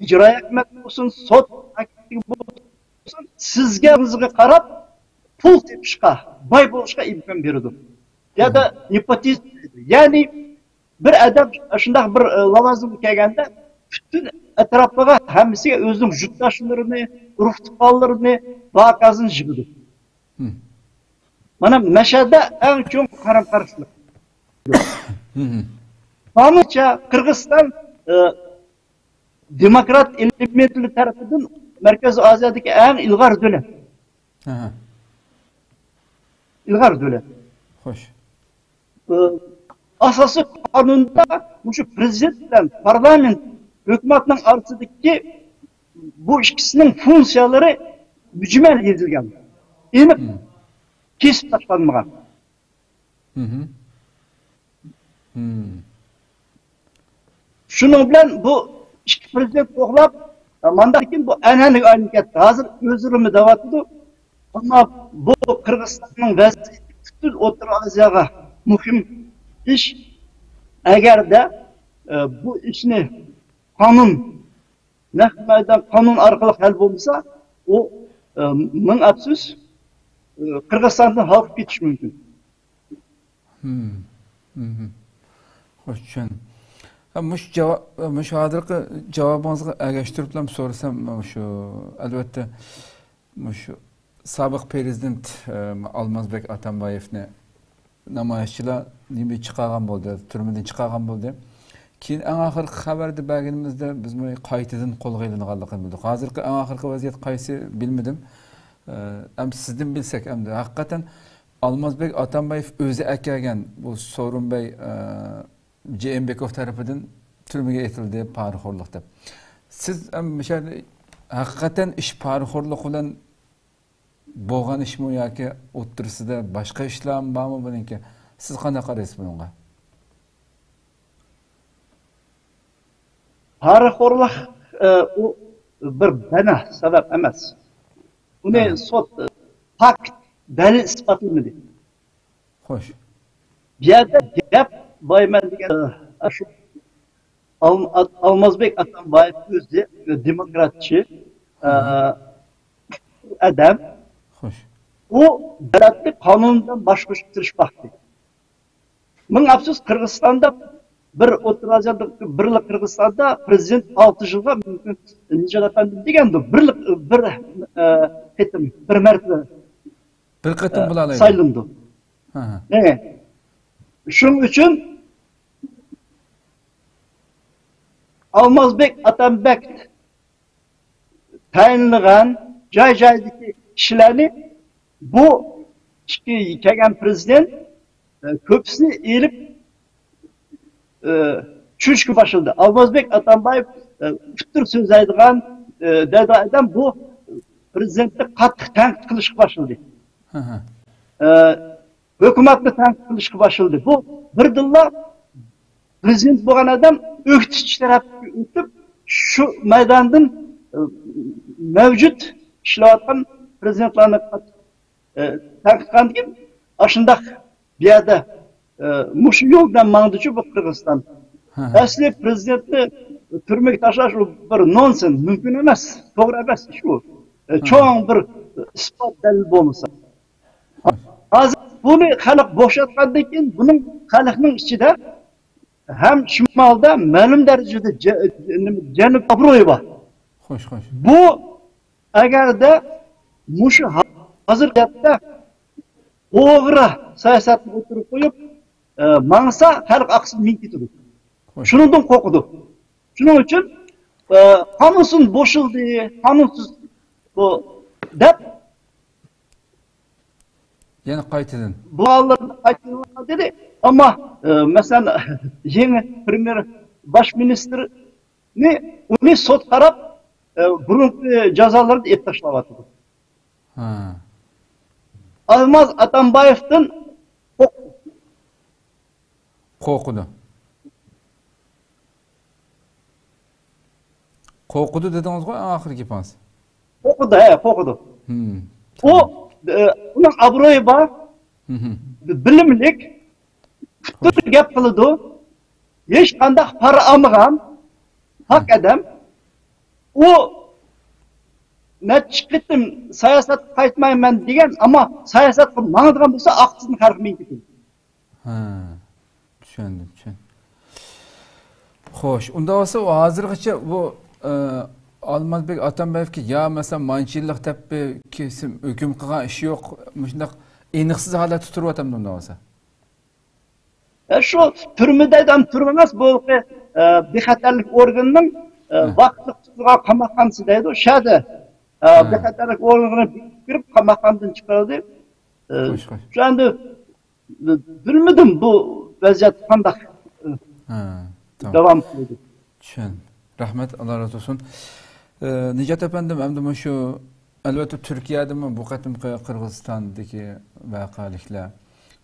ئىجرائىيە ھۆكۈمەت بولسۇن، سوت بولسۇن، سىزگە، ئۆزىگە قاراپ پۇل تېپىشقا، باي بولۇشقا ئىمكان بېرىدۇ. يا دا نېپوتىزم دەيدۇ. يەنى بىر ئادەم شۇنداق بىر، ئە، لاۋازىمغا كەلگەندە، پۈتۈن ئەتراپلىغا، ھەممىسىگە ئۆزىنىڭ يۇرتداشلىرىنى، ئۇرۇق-تۇغقانلىرىنى، باھا-قازىنى يىغىدۇ. مم. مانا مەشەدە ئەڭ چوڭ قارام-قارشىلىق. مم. قانۇنچە قىرغىزىستان، ئە، دېموكرات ئېلېمېنتلىرى تەرىپىدىن مەركەزىي ئازىيادىكى ئەڭ ئىلغار دۆلەت. ئاھا. ئىلغار دۆلەت. خوش. ئى، ئاساسىي قانۇندا مۇشۇ پرېزىدېنت بىلەن پارلامېنت، ھۆكۈمەتنىڭ ئارىسىدىكى بۇ ئىككىسىنىڭ فۇنكسىيەلىرى مۈجمەل يېزىلگەن. ئېنىق مم. كېسىپ تاشلانمىغان. مم. مم. شۇنىڭ بىلەن بۇ ئىككى پرېزىدېنت قوغلاپ، مانداق كېيىن بۇ ئەنئەنىگە ئايلىنىپ كەتتى. ھازىر ئۆزرىمۇ دەۋاتىدۇ. ئەمما بۇ قىرغىزىستاننىڭ ۋەزىيىتى پۈتۈن ئوتتۇرا ئازىياغا مۇھىم ئىش. ئەگەردە، ئە، بۇ ئىشنى قانۇن، نەق مەيدان قانۇن ئارقىلىق ھەل بولمىسا، ئۇ، ئە، مىڭ ئەپسۇس، ئە، قىرغىزىستاندىن ھالقىپ كېتىشى مۇمكىن. مم. مم. خوش، چۈشەندىم. ھە، مۇشۇ جاۋاب، مۇشۇ ھازىرقى جاۋابىڭىزغا ئەگەشتۈرۈپلا سورىسام، مۇشۇ، ئەلۋەتتە، مۇشۇ سابىق پرېزىدېنت، ئە، ئالمازبېك ئاتامبايېۋنى نامايىشچىلار نېمە چىقارغان بولدى، تۈرمىدىن چىقارغان بولدى. كېيىن ئەڭ ئاخىرقى خەۋەردە بەرگىنىمىزدە بىز بۇنى قايتىدىن قولغا ئېلىنغانلىقىنى بىلدۇق. ھازىرقى ئەڭ ئاخىرقى ۋەزىيەت قايسى بىلمىدىم. ئە، ئەمدى سىزدىن بىلسەك ئەمدى. ھەقىقەتەن ئالمازبېك ئاتامبايېف ئۆزى ئەكەلگەن بۇ سورۇنبەي، ئە، جېئېمبېكوف تەرىپىدىن تۈرمىگە ئېتىلدى، پارىخورلۇق دەپ. سىز ئەم-، مۇشۇ يەردە ھەقىقەتەن ئىش پارىخورلۇق بىلەن بولغان ئىشمۇ ياكى ئوتتۇرىسىدا باشقا ئىشلارمۇ بارمۇ بۇنىڭكى؟ سىز قانداق قارايسىز بۇنىڭغا؟ پارىخورلۇق، ئە، ئۇ بىر بەنە سەۋەب ئەمەس. ئۇنى ھە. سوت، ئە، پاكت، دەلىل ئىسپاتلىمىدى. خوش. بۇ يەردە گەپ بايمەن دېگەن، ئە، شۇ ئال-، ئال-، ئالمازبېك ئاتامبايېف ئۆزى دېموكراتچى، ئە، ئادەم. خوش. ئۇ دۆلەتنى قانۇندىن باشقۇرۇشقا تىرىشىپ باقتى. مىڭ ئەپسۇس، قىرغىزىستاندا بىر ئوتتۇرا ئازىيادا، بىرلا قىرغىزىستاندا پرېزىدېنت ئالتە يىلغا مۇمكىن نىجات ئەپەندى دېگەندۇ، بىر، بىر، ئە، قېتىم، بىر مەرتىبە، بىر قېتىم ئە، بولالايدۇ. سايلىنىدۇ. ھە، ھە. ئە، شۇنىڭ ئۈچۈن ئالمازبېك ئاتامبەك تەيىنلىغان جاي-جايدىكى كىشىلەرنى بۇ ئىككى كەلگەن پرېزىدېنت، ئە، كۆپىسىنى ئېلىپ، ئە، چۈشۈشكە باشلىدى. ئالمازبېك ئاتامبايېف، ئە، ئۇتتۇر سۆزلەيدىغان، ئە، دەيدىغان ئادەم بۇ پرېزىدېنتنى قاتتىق تەنقىد قىلىشقا باشلىدى. ھە، ھە. ئە، ھۆكۈمەتنى تەنقىد قىلىشقا باشلىدى. بۇ بىردىنلا پرېزىدېنت بولغان ئادەم ئۆكتىچى تەرەپكە ئۆتۈپ، شۇ مەيداندىن، ئە، مەۋجۇت ئىشلەۋاتقان پرېزىدېنتلارنى، ئە، تەنقىد قىلغاندىن كېيىن، ئاشۇنداق بۇ يەردە، ئە، مۇشۇ يول بىلەن ماڭدىچۇ بۇ قىرغىزىستان. ھە، ھە. ئەسلى پرېزىدېنتنى تۈرمىگە تاشلاش، ئۇ بىر نونسېنس، مۇمكىن ئەمەس، توغرا ئەمەس ئىش ئۇ. ئە، ھە، ھە. چوڭ بىر ئىسپات دەلىل بولمىسا. ھازىر بۇنى خەلق بوشاتقاندىن كېيىن، بۇنىڭ خەلقنىڭ ئىچىدە ھەم شىمالدا مەلۇم دەرىجىدە جە-، نېمە، جەنۇب ئابرۇيى بار. خوش، خوش. بۇ ئەگەردە مۇشۇ ھازىرقى ۋەزىيەتتە توغرا سىياسەتنى ئوتتۇرىغا قويۇپ، ئە، ماڭسا، خەلق ئاقسىل مېڭىپ كېتىدۇ. خوش. شۇنىڭدىن قورقىدۇ. شۇنىڭ ئۈچۈن، ئە، قانۇنسىز بوشىلىدى، قانۇنسىز بۇ دەپ يەنە قايتىدىن. بۇ ھاللاردا قايتىدىن دېدى. ئەمما، ئە، مەسىلەن، يېڭى پرېميېر، باش مىنىستىرنى، ئۇنى سوت قاراپ، ئە، بۇرۇنقى جازالىرىنى ئېلىپ تاشلاۋاتىدۇ. ھە. ئالماز ئاتامبايېۋتىن قورق-، قورقىدۇ. قورقىدۇ دېدىڭىزغۇ ئەڭ ئاخىرقى گېپىڭىز. قورقىدۇ، ھە، قورقىدۇ. ھىم. ئۇ ئۇنىڭ ئابرۇيى بار، بىلىملىك، پۇتىدا گەپ قىلىدۇ، ھېچقانداق پارا ئالمىغان پاك ئادەم. ئۇ نەچچە قېتىم ساياھەتكە قايتمايمەن دېگەن، ئەمما ساياھەتكە ماڭىدىغان بولسا، ئاقچىسىنى خەجلىمەي كېتىدۇ. ھە، چۈشەندىم، چۈشەندىم. خوش، ئۇنداق بولسا، ئۇ ھازىرغىچە بۇ، ئە، ئالمازبېك ئاتامبايېۋقا يا، مەسىلەن، مانچىلىق دەپ بىر كېسىم ھۆكۈم قىلغان ئىشى يوق، مۇشۇنداق ئېنىقسىز ھالەتتە تۇرۇۋاتامدۇ ئۇنداق بولسا؟ يا، شۇ تۈرمىدە ھەم تۈرمە ئەمەس، بۇ، ئە، بىخەتەرلىك ئورگىنىنىڭ، ئە، ھە. ۋاقىتلىق تۇتۇلغان قاماقخانىسى دەيدۇ، شۇ يەردە، ئە، ھە. بىخەتەرلىك ئورگىنىغا كىرىپ، قاماقخانىدىن چىقىرىلدى. ئە، خوش، خوش. شۇ ئەمدى بىلمىدىم بۇ ۋەزىيەت قانداق، ئە، ھە، تامام. داۋام قىلىدۇ. چۈشەن. رەھمەت، ئاللا رازى بولسۇن. ئە، نىجات ئەپەندىم، ئەمدى مۇشۇ، ئەلۋەتتە، تۈركىيەدىمۇ بۇ قېتىمقى قىرغىزىستاندىكى ۋەقەلىكلەر،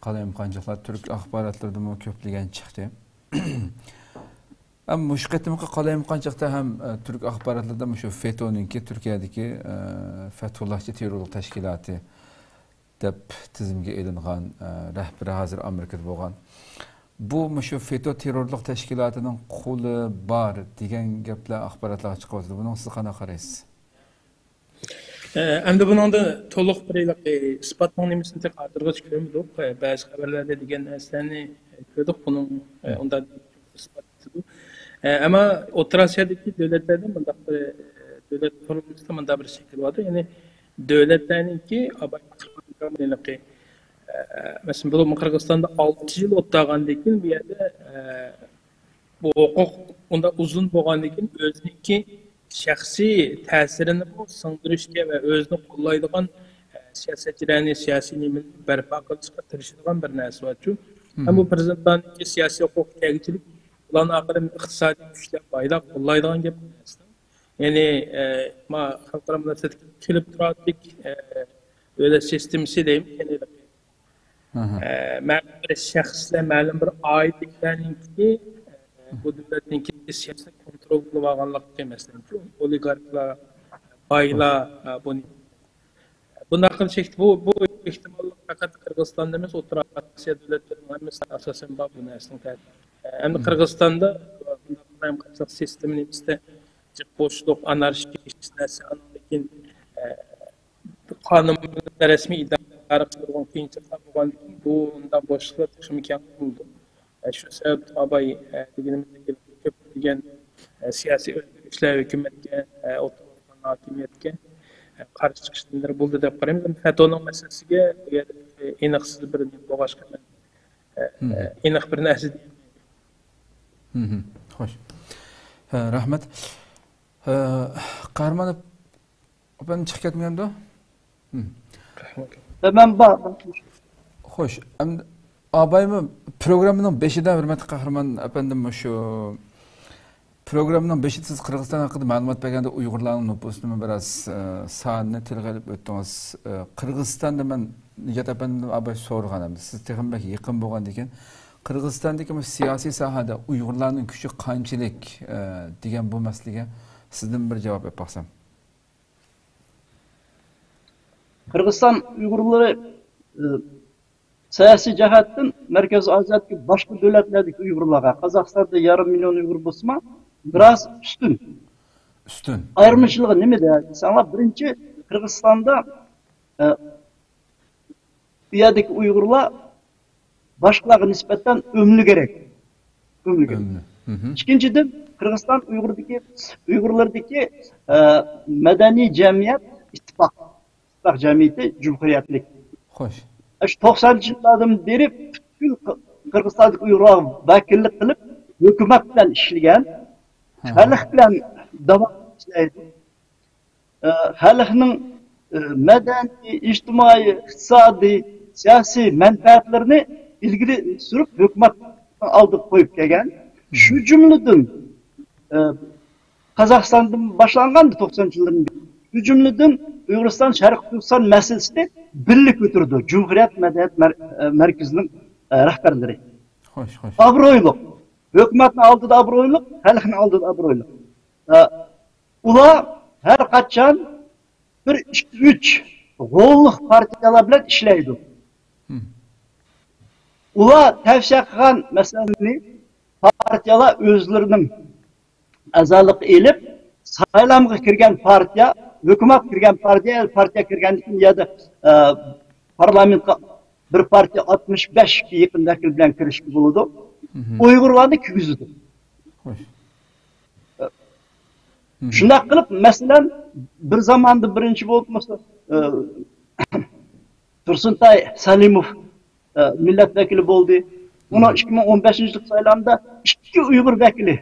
قالايمىقانچىلىقلار تۈرك ئاخباراتلىرىدىمۇ كۆپلىگەن چىقتى. ئەمما مۇشۇ قېتىمقى قالايمىقانچىلىقتا ھەم، ئە، تۈرك ئاخباراتلىرىدا مۇشۇ فېتونىڭكى تۈركىيەدىكى، ئە، فەتھۇللاھچى تېررورلۇق تەشكىلاتى دەپ تىزىمگە ئېلىنغان، ئە، رەھبىرى ھازىر ئامېرىكىدا بولغان. بۇ مۇشۇ فېتو تېررورلۇق تەشكىلاتىنىڭ قولى بار دېگەن گەپلەر ئاخباراتلارغا چىقىۋاتىدۇ. بۇنىڭغا سىز قانداق قارايسىز؟ ئە، ئەمدى بۇنىڭدا تولۇق بىر ھېلىقى ئىسپاتنىڭ نېمىسىنى تېخى ھازىرغىچە كۆرمىدۇق. ئە، بەزى خەۋەرلەردە دېگەن نەرسىلەرنى كۆردۇق. بۇنىڭ، ئە، ئۇنداق ئىسپات ئېتىلىدۇ. ئە، ئەمما ئوتتۇرا ئاسىيادىكى دۆلەتلەردە مۇنداق بىر، ئە، دۆلەت قۇرۇلمىسىدا مۇنداق بىر شەكىل باردا، يەنى دۆلەتلەرنىڭكى ئاپايكى، ئە، مەسىلەن، بۇ قىرغىزىستاندا ئالتە يىل ئولتۇرغاندىن كېيىن بۇ يەردە، ئە، بۇ ھوقۇق ئۇنداق ئۇزۇن بولغاندىن كېيىن ئۆزىنىڭكى شەخسىي تەسىرىنىمۇ سىڭدۈرۈشكە ۋە ئۆزىنى قوللايدىغان، ئە، سىياسەتچىلەرنى، سىياسىي نېمىنى بەرپا قىلىشقا تىرىشىدىغان بىر نەرسە بارچۇ. ھەم بۇ پىرېزىدېنتلارنىڭكى سىياسىي ھوقۇق كەلگۈچىلىك، بۇلارنىڭ ئاخىرى ئىقتىسادىي كۈچلەپ بايلار قوللايدىغان گەپ ئەمەس. يەنى، ئە، ما خەلقئارا مۇناسىۋەتكە كېلىپ تۇراتتىك، ئە، دۆلەت سىستېمىسى دەيمىز، يەنى، ئە، مەلۇم بىر شەخسلەر، مەلۇم بىر ئائىلىلەرنىڭكى، ئە، بۇ دۆلەتنىڭكى سىياسىتىنى كونترول قىلىۋالغانلىقى، مەسىلەن، شۇ ئولىگاركلار، بايلار، ئە، بۇنى بۇنداق قىلىش ئېھت-، بۇ، بۇ ئېھتىماللىق پەقەت قىرغىزىستاندا ئەمەس، ئوتتۇرا ئاسىيا دۆلەتلىرىنىڭ ھەممىسىدە ئاساسەن بار بۇ نەرسىنىڭ تەسىرى. ئەمدى قىرغىزىستاندا بۇنداق قالايمىقانچىلىق سىستېما نېمىسىدە جىق بوشلۇق، ئانارشىيە، ھېچ نەرسە، ئاندىن كېيىن، ئە، قانۇن بىلەن رەسمىي ئىدارە قىلىدىغان قىيىنچىلىقلار بولغاندىن كېيىن بۇنداق بوشلۇقلار تېخىمۇ كەڭ بولىدۇ. ئە، شۇ سەۋەبتىن ئاباي، ئە، دېگىنىمىزدەك كۆپلىگەن، ئە، سىياسىي ئۆزگىرىشلەر ھۆكۈمەتكە، ئە، ئوتتۇرىغا قويغان ھاكىمىيەتكە، ئە، قارشى چىقىش نېمىلىرى بولدى دەپ قارايمىز. فېتونىڭ مەسىلىسىگە بۇ يەردە ئېنىقسىز بىر نېمە بولغاچقا مەن، ئە، ئېنىق بىر نەرسە دېيەلمەيمەن. خوش. ھە، رەھمەت. ھە، قەھرىمان ئەپەندىم چىقىپ كەتمىگەندۇ؟ ھە، مەن بار. خوش، ئەمدى ئابايمۇ پروگراممىنىڭ بېشىدا، ھۆرمەتلىك قەھرىمان ئەپەندىم، مۇشۇ پروگراممىنىڭ بېشىدا سىز قىرغىزىستان ھەققىدە مەلۇمات بەرگەندە ئۇيغۇرلارنىڭ نوپۇسىنىمۇ بىراز، ئە، سانىنى تىلغا ئېلىپ ئۆتتىڭىز. ئە، قىرغىزىستاندا مەن نىجات ئەپەندىدىن ئاباي سورىغان ئەمدى. سىز تېخىمۇ بەك يېقىن بولغاندىكىن، قىرغىزىستاندىكى مۇشۇ سىياسىي ساھەدە ئۇيغۇرلارنىڭ كۈچى قانچىلىك، ئە، دېگەن بۇ مەسىلىگە سىزدىن بىر جاۋاب ئېلىپ باقسام. قىرغىزىستان ئۇيغۇرلىرى، ئى، سىياسىي جەھەتتىن مەركەزىي ئازىيادىكى باشقا دۆلەتلەردىكى ئۇيغۇرلارغا، قازاقىستاندا يېرىم مىليون ئۇيغۇر بولسىمۇ، بىراز ئۈستۈن. ئۈستۈن. ئايرىمىچىلىقى نېمىدە دېسەڭلار، بىرىنچى، قىرغىزىستاندا، ئى، بۇ يەردىكى ئۇيغۇرلار باشقىلارغا نىسبەتەن ئۆملۈگۈرەك. ئۆملۈگۈرەك. ئۆملۈ. ئىككىنچىدىن، قىرغىزىستان ئۇيغۇردىكى، ئۇيغۇرلىرىدىكى، ئە، مەدەنىي جەمئىيەت ئىتتىپاق، ئىتتىپاق جەمئىيىتى جۇمھۇرىيەتلىك. خوش. شۇ توقسانىنچى يىللاردىن بېرى پۈتكۈل قىرغىزىستاندىكى ئۇيغۇرلارغا ۋەكىللىك قىلىپ، ھۆكۈمەت بىلەن ئىشلىگەن، خەلق بىلەن داۋاملىق ئىشلەيدۇ. ئە، خەلقنىڭ، ئە، مەدەنىي، ئىجتىمائىي، ئىقتىسادىي، سىياسىي مەنپەئەتلىرىنى ئىلگىرى سۈرۈپ، ھۆكۈمەتنىڭ ئالدىغا قويۇپ كەلگەن. شۇ جۈملىدىن، ئە، قازاقىستاندىن باشلانغان توقسانىنچى يىللىرىدىن، شۇ جۈملىدىن ئۇيغۇرىستان، شەرقىي تۈركىستان مەسىلىسىنى بىللە كۆتۈرىدۇ جۇمھۇرىيەت مەدەنىيەت مەر-، ئە، مەركىزىنىڭ، ئە، رەھبەرلىرى. خوش، خوش. ئابرۇيلۇق. ھۆكۈمەتنىڭ ئالدىدا ئابرۇيلۇق، خەلقنىڭ ئالدىدا ئابرۇيلۇق. ئە، ئۇلار ھەر قاچان بىر، ئىككى، ئۈچ غوللۇق پارتىيەلەر بىلەن ئىشلەيدۇ. ئۇلار تەۋسىيە قىلغان مەسىلىنى پارتىيەلەر ئۆزلىرىنىڭ ئەزالىققا ئېلىپ، سايلامغا كىرگەن پارتىيە، ھۆكۈمەتكە كىرگەن پارتىيە، پارتىيە كىرگەندىن كېيىن يەردە، ئە، پارلامېنتقا بىر پارتىيە ئاتمىش بەشكە يېقىن ۋەكىل بىلەن كىرىشكە بولىدۇ. ئۇيغۇرلارنى كىرگۈزىدۇ. شۇنداق قىلىپ، مەسىلەن، بىر زاماندا بىرىنچى بولۇپ، مەسىلەن، ئە، تۇرسۇنتاي سالىموف، ئە، مىللەت ۋەكىلى بولدى. ئۇنىڭ ئىككى مىڭ ئون بەشىنچى يىلقى سايلامدا ئىككى ئۇيغۇر ۋەكىلى،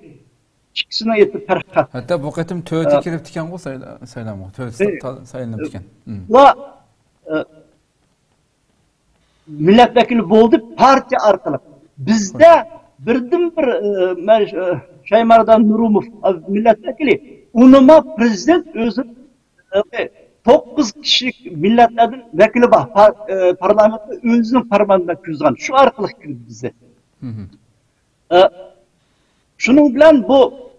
ئىككىسىنىڭ ئېتى پەرقى. ھەتتا بۇ قېتىم تۆتى ئە، كىرىپتىكەنغۇ سايلا-، سايلامغا. تۆتى ئى، تا-، سايلىنىپتىكەن. ئۇلار، ئە، مىللەت ۋەكىلى بولدى پارتىيە ئارقىلىق. بىزدە بىردىنبىر، ئە، مەن، ئە، شايماردان نۇرۇموف، ئە، مىللەت ۋەكىلى، ئۇنىمۇ پرېزىدېنت ئۆزى، ئە، توققۇز كىشىلىك مىللەتلەردىن ۋەكىلى بار. پار-، ئە، پارلامېنتتا ئۆزىنىڭ پەرمانى بىلەن كىرگۈزگەن. شۇ ئارقىلىق كىردى بىزدە. ئە، شۇنىڭ بىلەن بۇ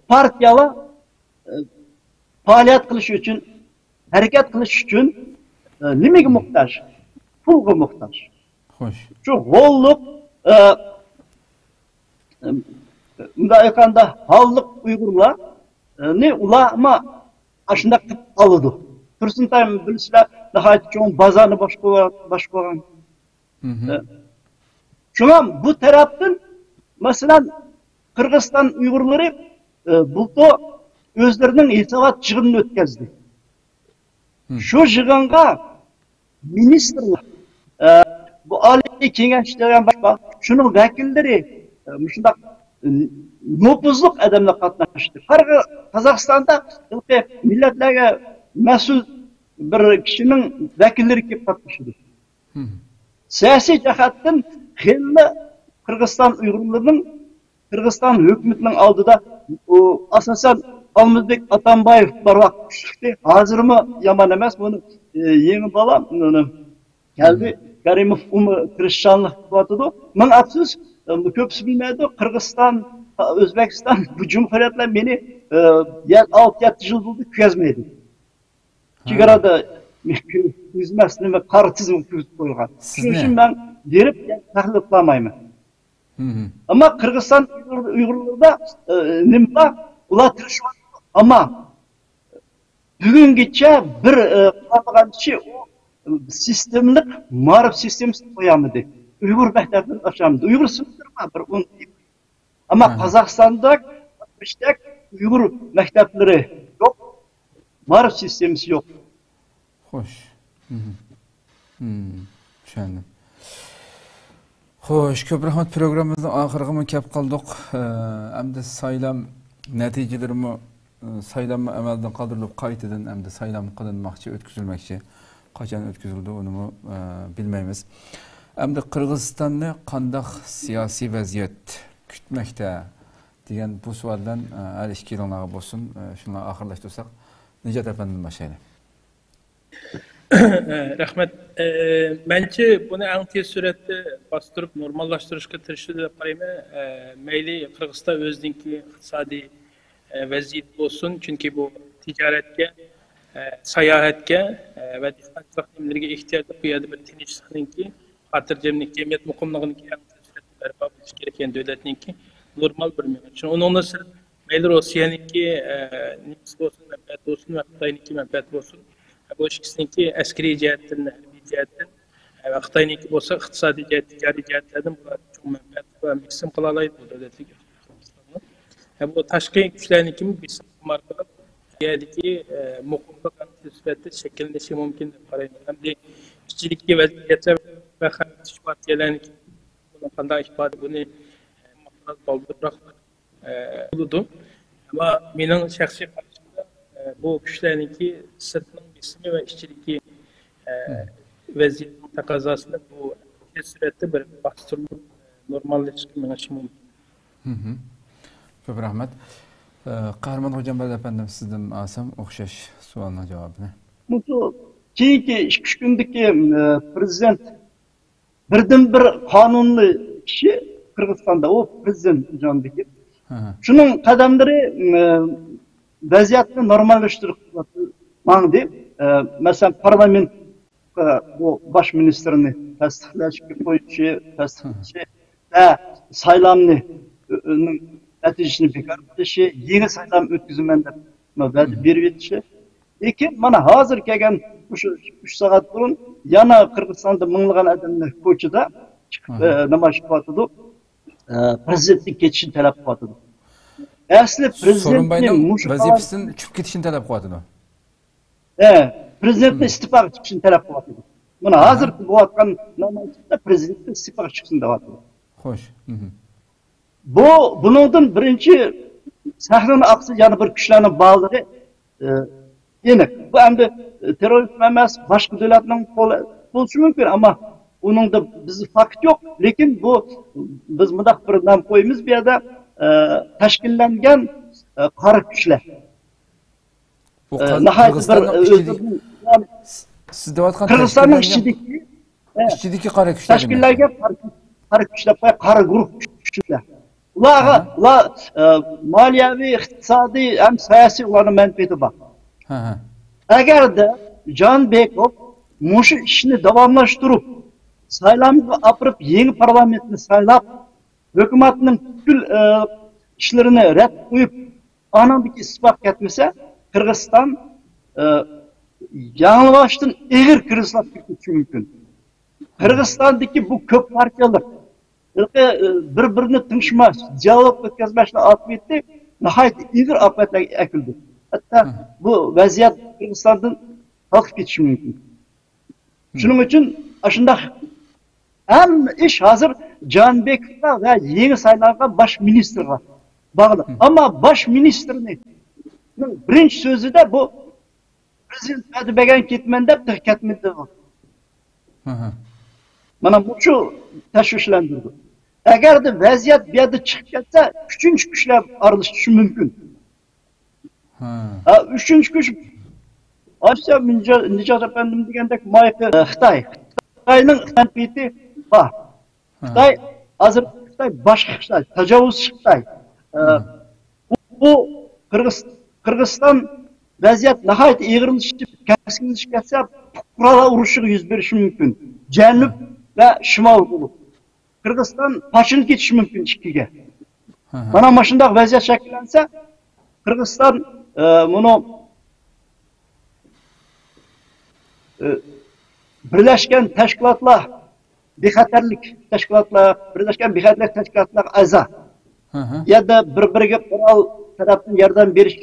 پارتىيەلەر، ئە، پائالىيەت قىلىش ئۈچۈن، ھەرىكەت قىلىش ئۈچۈن، ئە، نېمىگە موھتاج؟ پۇلغا موھتاج. خوش. شۇ غوللۇق، ئە، ئە، مۇنداق ئېيتقاندا، ھاللىق ئۇيغۇرلارنى ئۇلارمۇ ئاشۇنداق قىلىپ ئالىدۇ. تۇرسۇنتاي بىلىسىلەر، ناھايىتى چوڭ بازارنى باشقۇرغان. ئە، شۇڭا بۇ تەرەپتىن، مەسىلەن، قىرغىزىستان ئۇيغۇرلىرى، ئە، بۇلتۇر ئۆزلىرىنىڭ ھېسابات يىغىنىنى ئۆتكۈزدى. شۇ يىغىنغا مىنىستىرلار، ئە، بۇ ئالىي كېڭەش دېگەن بار، شۇنىڭ ۋەكىللىرى، ئە، مۇشۇنداق، ئە، نوپۇزلۇق ئادەملەر قاتناشتى. قارىغا-، قازاقىستاندا ھېلىقى مىللەتلەرگە مەسئۇل بىر كىشىنىڭ ۋەكىللىرى كېلىپ قاتنىشىدۇ. سىياسىي جەھەتتىن خېلى قىرغىزىستان ئۇيغۇرلىرىنىڭ قىرغىزىستان ھۆكۈمىتىنىڭ ئالدىدا، ئۇ، ئاساسەن، ئالمازبېك ئاتامبايېۋ بار ۋاقىت كۈچلۈكتى. ھازىرمۇ يامان ئەمەس. بۇنى، ئى، يېڭى بالا، ئۇنى كەلدى كەرىموف، ئۇمۇ تىرىشچانلىق قىلىۋاتىدۇ. مىڭ ئەپسۇس، ئى، بۇ كۆپىسى بىلمەيدۇ. قىرغىزىستان، ئۆزبېكىستان، بۇ جۇمھۇرىيەتلەر مېنى، ئى، يە-، ئالتە يەتتە يىل بولدى كۆرگەزمەيدۇ. چېگرادا يۈزمەس نېمە قارا تىزىمغا كىرگۈزۈپ قويغان. شۇنىڭ ئۈچۈن مەن بېرىپ تەھلىل قىلالمايمەن. ئەمما قىرغىزىستان ئۇيغۇر-، ئۇيغۇرلىرىدا، ئە، نېمە بار؟ ئۇلار تىرىشىۋاتىدۇ. ئەمما بۈگۈنگىچە بىر، ئە، قىلالمىغان ئىشى ئۇ، ئە، سىستېمىلىق مائارىپ سىستېمىسىنى قويالمىدى. ئۇيغۇر مەكتەپلىرىنى ئاچالمىدى. ئۇيغۇر سىنىپلىرى بار، بىر ئون. ئەمما قازاقىستاندا ئاتمىشتەك ئۇيغۇر مەكتەپلىرى يوق، مائارىپ سىستېمىسى يوق. خوش. چۈشەندىم. خوش، كۆپ رەھمەت. پروگراممىمىزنىڭ ئاخىرىغىمۇ كەپ قالدۇق. ئە، ئەمدى سايلام نەتىجىلىرىمۇ، ئە، سايلاممۇ ئەمەلدىن قالدۇرۇلۇپ، قايتىدىن ئەمدى سايلام قىلىنماقچى، ئۆتكۈزۈلمەكچى. قاچان ئۆتكۈزۈلىدۇ، ئۇنىمۇ، ئە، بىلمەيمىز. ئەمدى قىرغىزىستاننى قانداق سىياسىي ۋەزىيەت كۈتمەكتە دېگەن بۇ سوئال بىلەن، ئە، ھەر ئىككىلىڭلارغا بولسۇن، ئە، شۇنى ئاخىرلاشتۇرساق، نىجات ئەپەندىدىن باشلايلى. رەھمەت. ئە، مەنچە بۇنى ئەڭ تېز سۈرئەتتە باستۇرۇپ نورماللاشتۇرۇشقا تىرىشىدۇ دەپ قارايمەن. ئە، مەيلى قىرغىزىستان ئۆزىنىڭكى ئىقتىسادىي ئە، ۋەزىيىتى بولسۇن، چۈنكى بۇ تىجارەتكە، ئە، ساياھەتكە، ئە، ۋە دېھقانچىلىق نېمىلىرىگە ئېھتىياجلىق. بۇ يەردە بىر تىنچلىقنىڭكى، خاتىرجەملىك، جەمئىيەت مۇقىملىقىنىڭكى ئەڭ تېز سۈرئەتتە بەرپا بولۇشى كېرەك، يەنى دۆلەتنىڭكى نورمال بىر مېڭىش. شۇڭا ئۇنىڭدىن سىرت، مەيلى روسىيەنىڭكى، ئە، نېمىسى بولسۇن، مەنپەئەت بولسۇن ۋە خىتاينىڭكى مەنپەئەت بولسۇن، بۇ ئىككىسىنىڭكى ئەسكىرىي جەھەتتىن، ھەربىي جەھەتتىن، ۋە خىتاينىڭكى بولسا ئىقتىسادىي جەھەت، تىجارىي جەھەتلەردىن بۇلار چوڭ مەنپەئەت ۋە بېسىم قىلالايدۇ بۇ دۆلەتلىك ئىقتىسادنى. ھە، بۇ تاشقى كۈچلەرنىڭكىمۇ بېسىم قىلما ئارقىلىق بۇ يەردىكى، ئە، مۇقىملىق ھەم تېز سۈرئەتتە شەكىللىنىشى مۇمكىن دەپ قارايمەن. ئەمدى ئىچىدىكى ۋەزىيەتلەر ۋە خەلقچىل پارتىيەلەرنىڭكى بۇنىڭ قانداق ئىپادە، بۇنى، ئە، بالدۇرراق ئە، بولىدۇ. ئەمما مېنىڭ شەخسىي قارىشىمدا، ئە، بۇ كۈچلەرنىڭكى سىرتنىڭ بېسىمى ۋە ئىچىدىكى، ئە، ۋەزىيەتنىڭ تەقەززاسىدا بۇ تېز سۈرئەتتە بىر باستۇرۇلۇپ، ئە، نورماللىشىشقا مېڭىشى مۇمكىن. كۆپ رەھمەت. ئە، قەھرىمان خوجامبەردى ئەپەندىم، سىزدىن ئالسام ئوخشاش سوئالنىڭ جاۋابىنى. بۇ كېيىنكى ئىككى ئۈچ كۈندىكى، ئە، پرېزىدېنت بىردىنبىر قانۇنلۇق كىشى قىرغىزىستاندا، ئۇ پرېزىدېنت جانىدىكى. شۇنىڭ قەدەملىرى، ئىم، ۋەزىيەتنى نورماللاشتۇرۇپ ماڭدى. ئە، مەسىلەن، پارلامېنت بۇ باش مىنىستىرنى تەستىقلاشقا قويۇشى، تەستىقلىشى ۋە سايلامنى، نىڭ نەتىجىسىنى بىكار قىلىشى، يېڭى سايلام ئۆتكۈزىمەن دەپ ۋەدە بېرىۋېتىشى. لېكىن مانا ھازىر كەلگەن مۇشۇ ئۈچ سائەت بۇرۇن يەنە قىرغىزىستاندا مىڭلىغان ئادەملەر كوچىدا چىقىپ، ئە، نامايىش قىلىۋاتىدۇ. ئە، پرېزىدېنتنىڭ كېتىشىنى تەلەپ قىلىۋاتىدۇ. ئەسلى پرېزىدېنتنى سورۇنباينىڭ مۇشۇ ۋەزىپىسىدىن چۈشۈپ كېتىشىنى تەلەپ قىلىۋاتىدۇ. ئە، پرېزىدېنتنى ئىستېپاغا چىقىشىنى تەلەپ قىلىۋاتىدۇ. مانا ھازىر بولۇۋاتقان نامايىشتا پرېزىدېنتنى ئىستېپاغا چىقسۇن دەۋاتىدۇ. خوش. بۇ، بۇنىڭدىن بىرىنچى سەھنىنىڭ ئارقىسىدا يەنە بىر كۈچلەرنىڭ بارلىقى، ئە، ئېنىق. بۇ ئەمدى، ئە، تېررورىزم ئەمەس، باشقا دۆلەتنىڭ قولى بولۇشى مۇمكىن، ئەمما ئۇنىڭدا بىزدە فاكت يوق. لېكىن بۇ، بىز مۇنداق بىر نام قويىمىز بۇ يەردە، ئە، تەشكىللەنگەن، ئە، قارا كۈچلەر. بۇ ئە، قاز-، ناھايىتى بىر، قىرغىزىستاننىڭ ئە، ئىچىدىكى، ئۆزلىرىنىڭ، يەنى سىز دەۋاتقان قىرغىزىستاننىڭ تەشكىللەنگەن ئىچىدىكى، ئە، ئىچىدىكى قارا كۈچلەر دېمەكچى. تەشكىللەنگەن قارا، قارا كۈچلەر، قارا گۇرۇھ كۈچلەر. ئۇلارغا، ئۇلار، ئە، مالىيەۋى، ئىقتىسادىي ھەم سىياسىي ئۇلارنىڭ مەنپەئەتى بار. ئەگەردە جانبېكوف مۇشۇ ئىشنى داۋاملاشتۇرۇپ، سايلامغا ئاپىرىپ، يېڭى پارلامېنتنى سايلاپ، ھۆكۈمەتنىڭ پۈتكۈل، ئە، ئىشلىرىنى رەت قويۇپ، ئانىڭدىكى ئىستېپاغا كەتمىسە، قىرغىزىستان، ئە، يېڭىلاشتىن ئېغىر كىرىزىسلار كىرىپ كېتىشى مۇمكىن. قىرغىزىستاندىكى بۇ كۆپ پارتىيەلىك، ھېلىقى، ئە، بىر-بىرىنى تىڭشىماس، دىئالوگ ئۆتكۈزمەسلىك ئاقىۋىتى ناھايىتى ئېغىر ئاقىۋەتلەرگە ئەكېلىدۇ. ھەتتا بۇ ۋەزىيەت قىرغىزىستاندىن قالقىپ كېتىشى مۇمكىن. شۇنىڭ ئۈچۈن ئاشۇنداق ھەممە ئىش ھازىر جانبېكوفقا ۋە يېڭى سايلانغان باش مىنىستىرغا باغلىق. ئەمما باش مىنىستىرنىڭ بىرىنچى سۆزىدە بۇ پرېزىدېنت ۋەدە بەرگەن كېتىمەن دەپ تېخى كەتمىدى. مانا مۇشۇ تەشۋىشلەندۈرىدۇ. ئەگەردە ۋەزىيەت بۇ يەردە چىقىپ كەتسە، ئۈچىنچى كۈچلەر ئارىلىشىشى مۇمكىن. ھە، ئۈچىنچى كۈچ، ئاشۇ نىجات، نىجات ئەپەندىم دېگەندەك، مايقى، ئە، خىتاي. خىتاينىڭ مەنپەئەتى بار. خىتاي، ھازىر خىتاي باشقا خىتاي، تاجاۋۇزچى خىتاي. ئە، بۇ، بۇ قىرغىز-، قىرغىزىستان ۋەزىيەت ناھايىتى ئېغىرلىشىپ، كەسكىنلىشىپ كەتسە، پۇقرالار ئۇرۇشىغا يۈز بېرىشى مۇمكىن. جەنۇب ۋە شىمال بولۇپ. قىرغىزىستان پارچىلىنىپ كېتىشى مۇمكىن ئىككىگە. مانا مۇشۇنداق ۋەزىيەت شەكىللەنسە، قىرغىزىستان، ئە، مۇنۇ، ئە، بىرلەشكەن تەشكىلاتلار، بىخەتەرلىك تەشكىلاتلار، بىرلەشكەن بىخەتەرلىك تەشكىلاتلارغا ئەزا. يەردە بىر-بىرىگە قورال تەرەپتىن ياردەم بېرىش،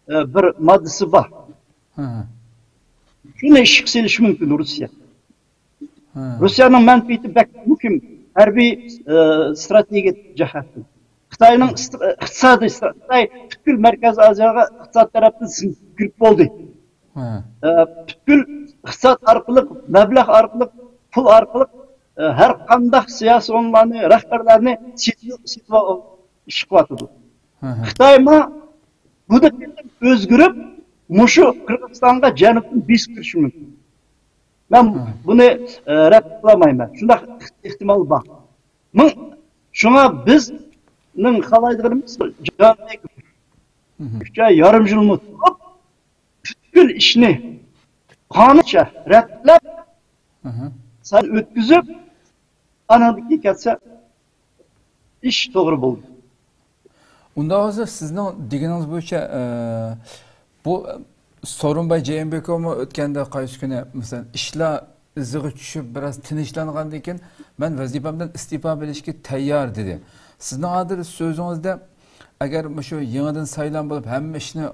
ئە، بىر ماددىسى بار. شۇنى ئىشقا سېلىشى مۇمكىن روسىيە. روسىيەنىڭ مەنپەئەتى بەك مۇھىم ھەربىي، ئە، ئىستراتېگىيە جەھەتتىن. خىتاينىڭ ئىست-، ئىقتىسادىي ئىسترا-، خىتاي پۈتكۈل مەركەزىي ئازىياغا ئىقتىساد تەرەپتىن سىڭىپ كىرىپ بولدى. ئە، پۈتكۈل ئىقتىساد ئارقىلىق، مەبلەغ ئارقىلىق، پۇل ئارقىلىق، ئە، ھەر قانداق سىياسىيونلارنى، رەھبەرلەرنى سېتىۋ-، سېتىۋېلىش قىلىۋاتىدۇ. خىتايمۇ بۇ دەپتەردىن ئۆزگىرىپ، مۇشۇ قىرغىزىستانغا جەنۇبتىن بېسىپ كىرىشى مۇمكىن. مەن بۇنى، ئە، رەت قىلالمايمەن. شۇنداق ئېھتىمال بار. مىڭ، شۇڭا بىزنىڭ خالايدىغىنىمىز جانبېكوف ئۈچۈن يېرىم يىلمۇ تۇرۇپ، پۈتكۈل ئىشنى قانۇنچە رەتلەپ، سايلام ئۆتكۈزۈپ، ئانىڭدىن كېيىن كەتسە، ئىش توغرا بولدى. ئۇنداق بولسا، سىزنىڭ دېگىنىڭىز بويىچە، ئە، بۇ سورۇنباي جېئېنبېكوۋمۇ ئۆتكەندە قايسى كۈنى، مەسىلەن، ئىشلار ئىزىغا چۈشۈپ، بىراز تىنچلانغاندىن كېيىن، مەن ۋەزىپەمدىن ئىستېپا بېرىشكە تەييار، دېدى. سىزنىڭ ھازىر سۆزىڭىزدە، ئەگەر مۇشۇ يېڭىدىن سايلام بولۇپ، ھەممە ئىشنى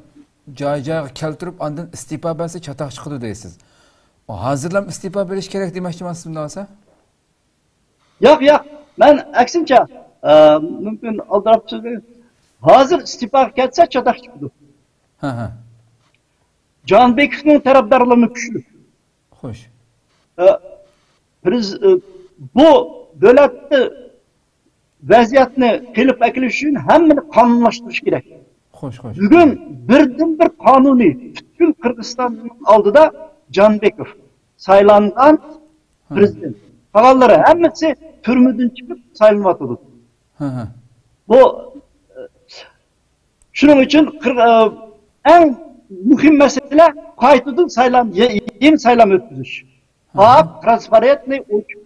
جاي-جايىغا كەلتۈرۈپ، ئاندىن ئىستېپا بەرسە، چاتاق چىقىدۇ، دەيسىز. ھازىرلا ئىستېپا بېرىش كېرەك دېمەكچىمەنسىز، مۇنداق بولسا؟ ياق، ياق، مەن ئەكسىنچە، ئە، مۇمكىن ئالدىراپ سۆزلىگەن. ھازىر ئىستېپاغا كەتسە، چاتاق چىقىدۇ. جانبېكوفنىڭ تەرەپدارلىرىمۇ كۈچلۈك. خوش. ئە، بىز، ئە، بۇ دۆلەتتە ۋەزىيەتنى قىلىپ ئەكېلىش ئۈچۈن ھەممىنى قانۇنلاشتۇرۇش كېرەك. خوش، خوش. بۈگۈن بىردىنبىر قانۇنىي پۈتكۈل قىرغىزىستاننىڭ ئالدىدا جانبېكوف سايلانغان پرېزىدېنت. قالغانلىرى ھەممىسى تۈرمىدىن چىقىپ سايلىنىۋاتىدۇ. بۇ، ئە، شۇنىڭ ئۈچۈن قىر-، ئە، ئەڭ مۇھىم مەسىلە قايتىدىن سايلام، يە-، يېڭى سايلام ئۆتكۈزۈش. ئاھ. ئاق، ترانسپارېنتنىي، ئوچۇق.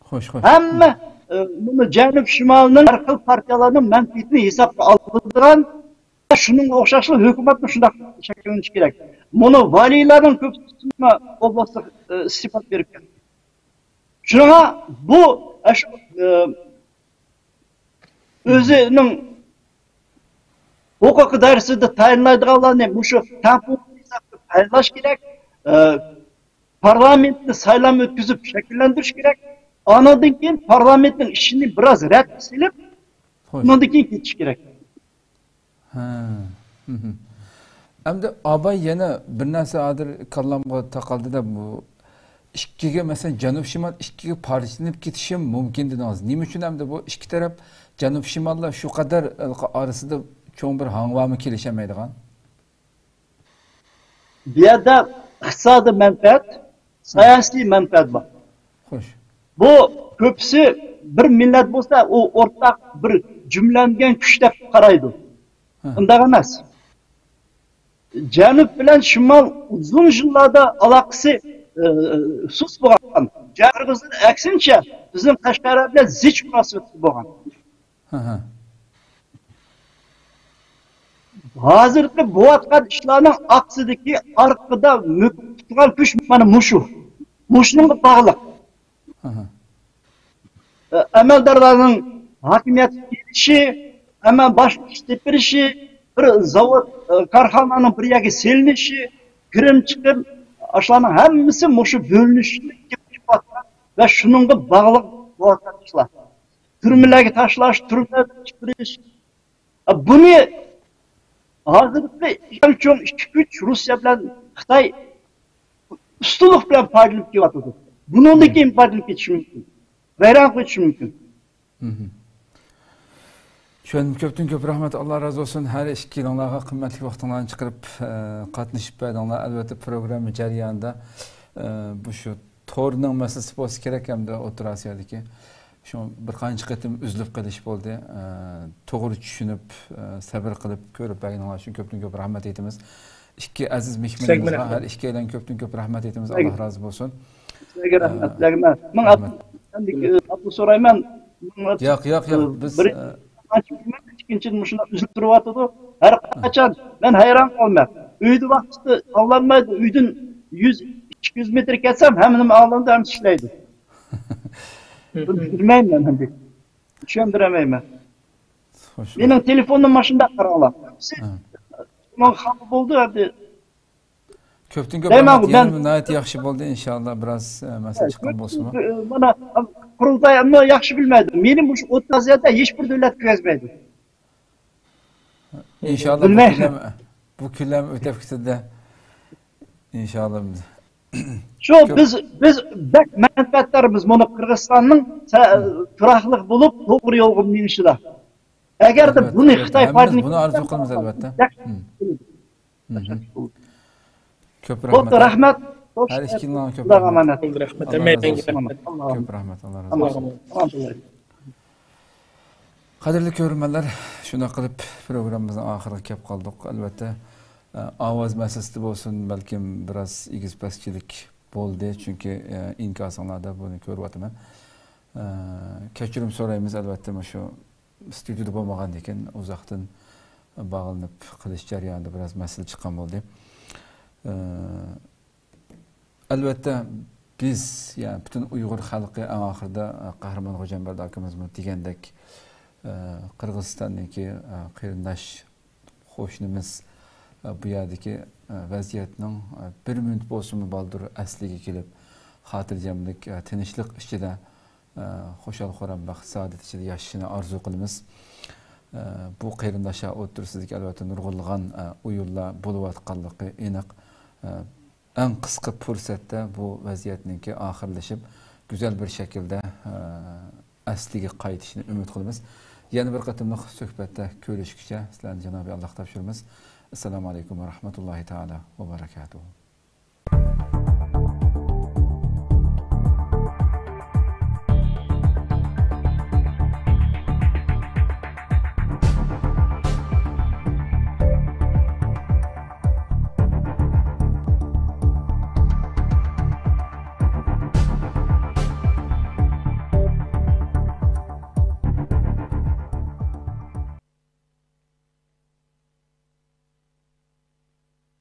خوش، خوش. ھەممە، ئى، بۇنى جەنۇب شىمالنىڭ ھەر خىل پارتىيەلەرنىڭ مەنپەئەتىنى ھېسابقا ئالىدىغان، شۇنىڭغا ئوخشاشلا ھۆكۈمەتمۇ شۇنداق شەكىللىنىشى كېرەك. مۇنى ۋالىيلارنىڭ كۆپىسى ئوبلاستلىق، ئى، ئىستېپا بېرىپ كەتتى. شۇنىڭغا بۇ، ئە، شۇ، ئى، ئۆزىنىڭ ھوقۇقى دائىرىسىدە تەيىنلەيدىغانلارنى مۇشۇ تەڭپۇڭ ھېسابتا تەيىنلەش كېرەك. ئى، پارلامېنتنى سايلام ئۆتكۈزۈپ شەكىللەندۈرۈش كېرەك. ئانىڭدىن كېيىن پارلامېنتنىڭ ئىشىنى بىراز رەتكە سېلىپ، خوش. ئۇنىڭدىن كېيىن كېتىش كېرەك. ھە. مھم. ئەمدى ئاباي يەنە بىر نەرسە ھازىر كاللامغا تاقالدى-دە، بۇ ئىككىگە، مەسىلەن، جەنۇب شىمال ئىككىگە پارچىلىنىپ كېتىشى مۇمكىن دېدىڭىز. نېمە ئۈچۈن ئەمدى بۇ ئىككى تەرەپ، جەنۇب شىماللار شۇ قەدەر ئارىسىدا چوڭ بىر ھاڭۋامۇ كېلىشەلمەيدىغان؟ بۇ يەردە ئىقتىسادىي مەنپەئەت، سىياسىي مەنپەئەت بار. خوش. بۇ كۆپىسى بىر مىللەت بولسا، ئۇ ئورتاق بىر جۈملەنگەن كۈچ دەپ قارايدۇ. ھە. ئۇنداق ئەمەس. جەنۇب بىلەن شىمال ئۇزۇن يىللاردا ئالاقىسى، ئى، سۇس بولغان. قىرغىزلار ئەكسىنچە بىزنىڭ قەشقەر بىلەن زىچ مۇناسىۋەتتە بولغان. ھە، ھە. ھازىرقى بولۇۋاتقان ئىشلارنىڭ ئاقسىدىكى ئارقىدا مۆكۈپ تۇرغان كۈچ مانا مۇشۇ. مۇشۇنىڭغا باغلىق. ھە، ھە. ئەمەلدارلارنىڭ ھاكىمىيەتكە كېلىشى، ئەمەل باشقا ئىش تېپىلىشى، بىر زاۋۇت، كارخانىنىڭ بىر يەرگە سېلىنىشى، كىرىم چىقىم، ئاشۇلارنىڭ ھەممىسى مۇشۇ بۆلۈنۈشنى كېلىپ چىقىۋاتقان ۋە شۇنىڭغا باغلىق بولۇۋاتقان ئىشلار. تۈرمىلەرگە تاشلاش، تۈرمىلەردىن چىقىرىش. بۇنى ھازىرقى ئەڭ چوڭ ئىككى كۈچ روسىيە بىلەن خىتاي ئۇستىلىق بىلەن پايدىلىنىپ كېلىۋاتىدۇ. بۇنىڭدىن كېيىن پايدىلىنىپ كېتىشى مۇمكىن. ۋەيران قىلىشى مۇمكىن. مھم. چۈشەندىم. كۆپتىن كۆپ رەھمەت. ئاللا رازى بولسۇن. ھەر ئىككىلىڭلارغا قىممەتلىك ۋاقتىڭلارنى چىقىرىپ، ئە، قاتنىشىپ بەردىڭلار. ئەلۋەتتە، پروگرامما جەريانىدا، ئە، بۇ شۇ تورنىڭ مەسىلىسى بولسا كېرەك ھەمدە ئوتتۇرا ئاسىيادىكى. شۇڭا بىر قانچە قېتىم ئۈزۈلۈپ قېلىش بولدى. ئە، توغرا چۈشىنىپ، ئە، سەۋر قىلىپ كۆرۈپ بەرگىنىڭلار ئۈچۈن كۆپتىن كۆپ رەھمەت ئېيتىمىز. ئىككى ئەزىز مېھمىنىمىزغا، سىلەرگىمۇ رەھمەت. ھەر ئىككىيلەنگە كۆپتىن كۆپ رەھمەت ئېيتىمىز. سىلەرگە. ئاللا رازى بولسۇن. سىلەرگە رەھمەت، ئە، سىلەرگە مەن مىڭ رەھمەت. ئەپ-، ئەپسۇ سورايمەن. مىڭ ئەپ-، ياق، ياق، ياق، ئە، بىز، بىر ئە، ئىككىنچى مۇشۇنداق ئۈزۈلۈپ تۇرۇۋاتىدۇ. ھەر قاچان مەن ھەيران قالىمەن. ئۆيدە ۋاقتىدا ئاڭلانمايدۇ. ئۆيدىن يۈز، ئىككى يۈز مېتىر كەتسەم، ھەممە نېمە ئاڭلىنىدۇ، ھەممىسى ئىشلەيدۇ. بىلمەيمەن مەن ئەمدى. چۈشەندۈرەلمەيمەن. خوش، خوش. مېنىڭ تېلېفونۇم مانا شۇنداق، قاراڭلار. ھە. شۇنىڭ خاپا بولدى ئەمدى. كۆپتىن كۆپ رەھمەت. يەنىمۇ ناھايىتى ياخشى بولدى. ئىنشاللا بىراز، ئە، مەسىلە چىققان بولسىمۇ. مانا، قۇرۇلتايمۇ ياخشى بىلمەيدۇ. مېنى مۇشۇ ئوتتۇرا ئاسىيادا ھېچبىر دۆلەت كىرگۈزمەيدۇ. ئىنشاللا بۇ كۈنلەرمۇ، بۇ كۈنلەرمۇ ئۆتۈپ كېتىدۇ. ئىنشاللا. شۇ كۆپ. بىز، بىز بەك مەنپەئەتدارمىز مانا قىرغىزىستاننىڭ سە-، تۇراقلىق بولۇپ، توغرا يولغا مېڭىشىدا. ئەگەردە ئەلۋەتتە، بۇنى ئەلۋەتتە. خىتاي ھەممىمىز پايدىلىنىپ بۇنى ئارزۇ قىلىمىز، ئەلۋەتتە. ياخشى بولىدۇ. كۆپ بولدى، رەھمەت. رەھمەت. خوش. ھەر ئىككىڭلارغا كۆپ رەھمەت. ئامانەت. رەھمەت. ئاللا رازى بولسۇن. كۆپ رەھمەت. ئاللا رازى بولسۇن. قەدىرلىك كۆرۈرمەنلەر، شۇنداق قىلىپ پروگراممىمىزنىڭ ئاخىرىغا كەپ قالدۇق. ئەلۋەتتە، ئە، ئاۋاز مەسىلىسىدە بولسۇن، بەلكىم بىراز ئېگىز-پەسچىلىك بولدى، چۈنكى، ئە، ئىنكاسىڭلاردا بۇنى كۆرۈۋاتىمەن. ئە، كەچۈرۈم سورايمىز، ئەلۋەتتە، مۇشۇ ئىستۇدىيىدا بولمىغاندىكىن ئۇزاقتىن باغلىنىپ قېلىش جەريانىدا بىراز مەسىلە چىققان بولدى. ئە، ئەلۋەتتە، بىز، يەنى پۈتۈن ئۇيغۇر خەلقى ئەڭ ئاخىرىدا، ئە، قەھرىمان خوجامبەردى ئاكىمىزمۇ دېگەندەك، ئە، قىرغىزىستاندىكى، ئە، قېرىنداش قوشنىمىز، ئە، بۇ يەردىكى، ئە، ۋەزىيەتنىڭ، ئە، بىر مىنۇت بولسىمۇ بالدۇر ئەسلىگە كېلىپ، خاتىرجەملىك، ئە، تىنچلىق ئىچىدە، ئە، خۇشال-خۇرام، بەخت-سائادەت ئىچىدە ياشىشىنى ئارزۇ قىلىمىز. ئە، بۇ قېرىنداشلار ئوتتۇرىسىدىكى، ئەلۋەتتە، نۇرغۇنلىغان، ئە، ئويۇنلار بولۇۋاتقانلىقى ئېنىق. ئە، ئەڭ قىسقا پۇرسەتتە بۇ ۋەزىيەتنىڭكى ئاخىرلىشىپ، گۈزەل بىر شەكىلدە، ئە، ئەسلىگە قايتىشىنى ئۈمىد قىلىمىز. يەنە بىر قېتىملىق سۆھبەتتە كۆرۈشكىچە سىلەرنى جانابى ئاللاغا تاپشۇرىمىز. ئەسسالامۇ ئەلەيكۇم ۋە رەھمەتۇللاھى تائالا ۋە بەرەكاتۇھۇ.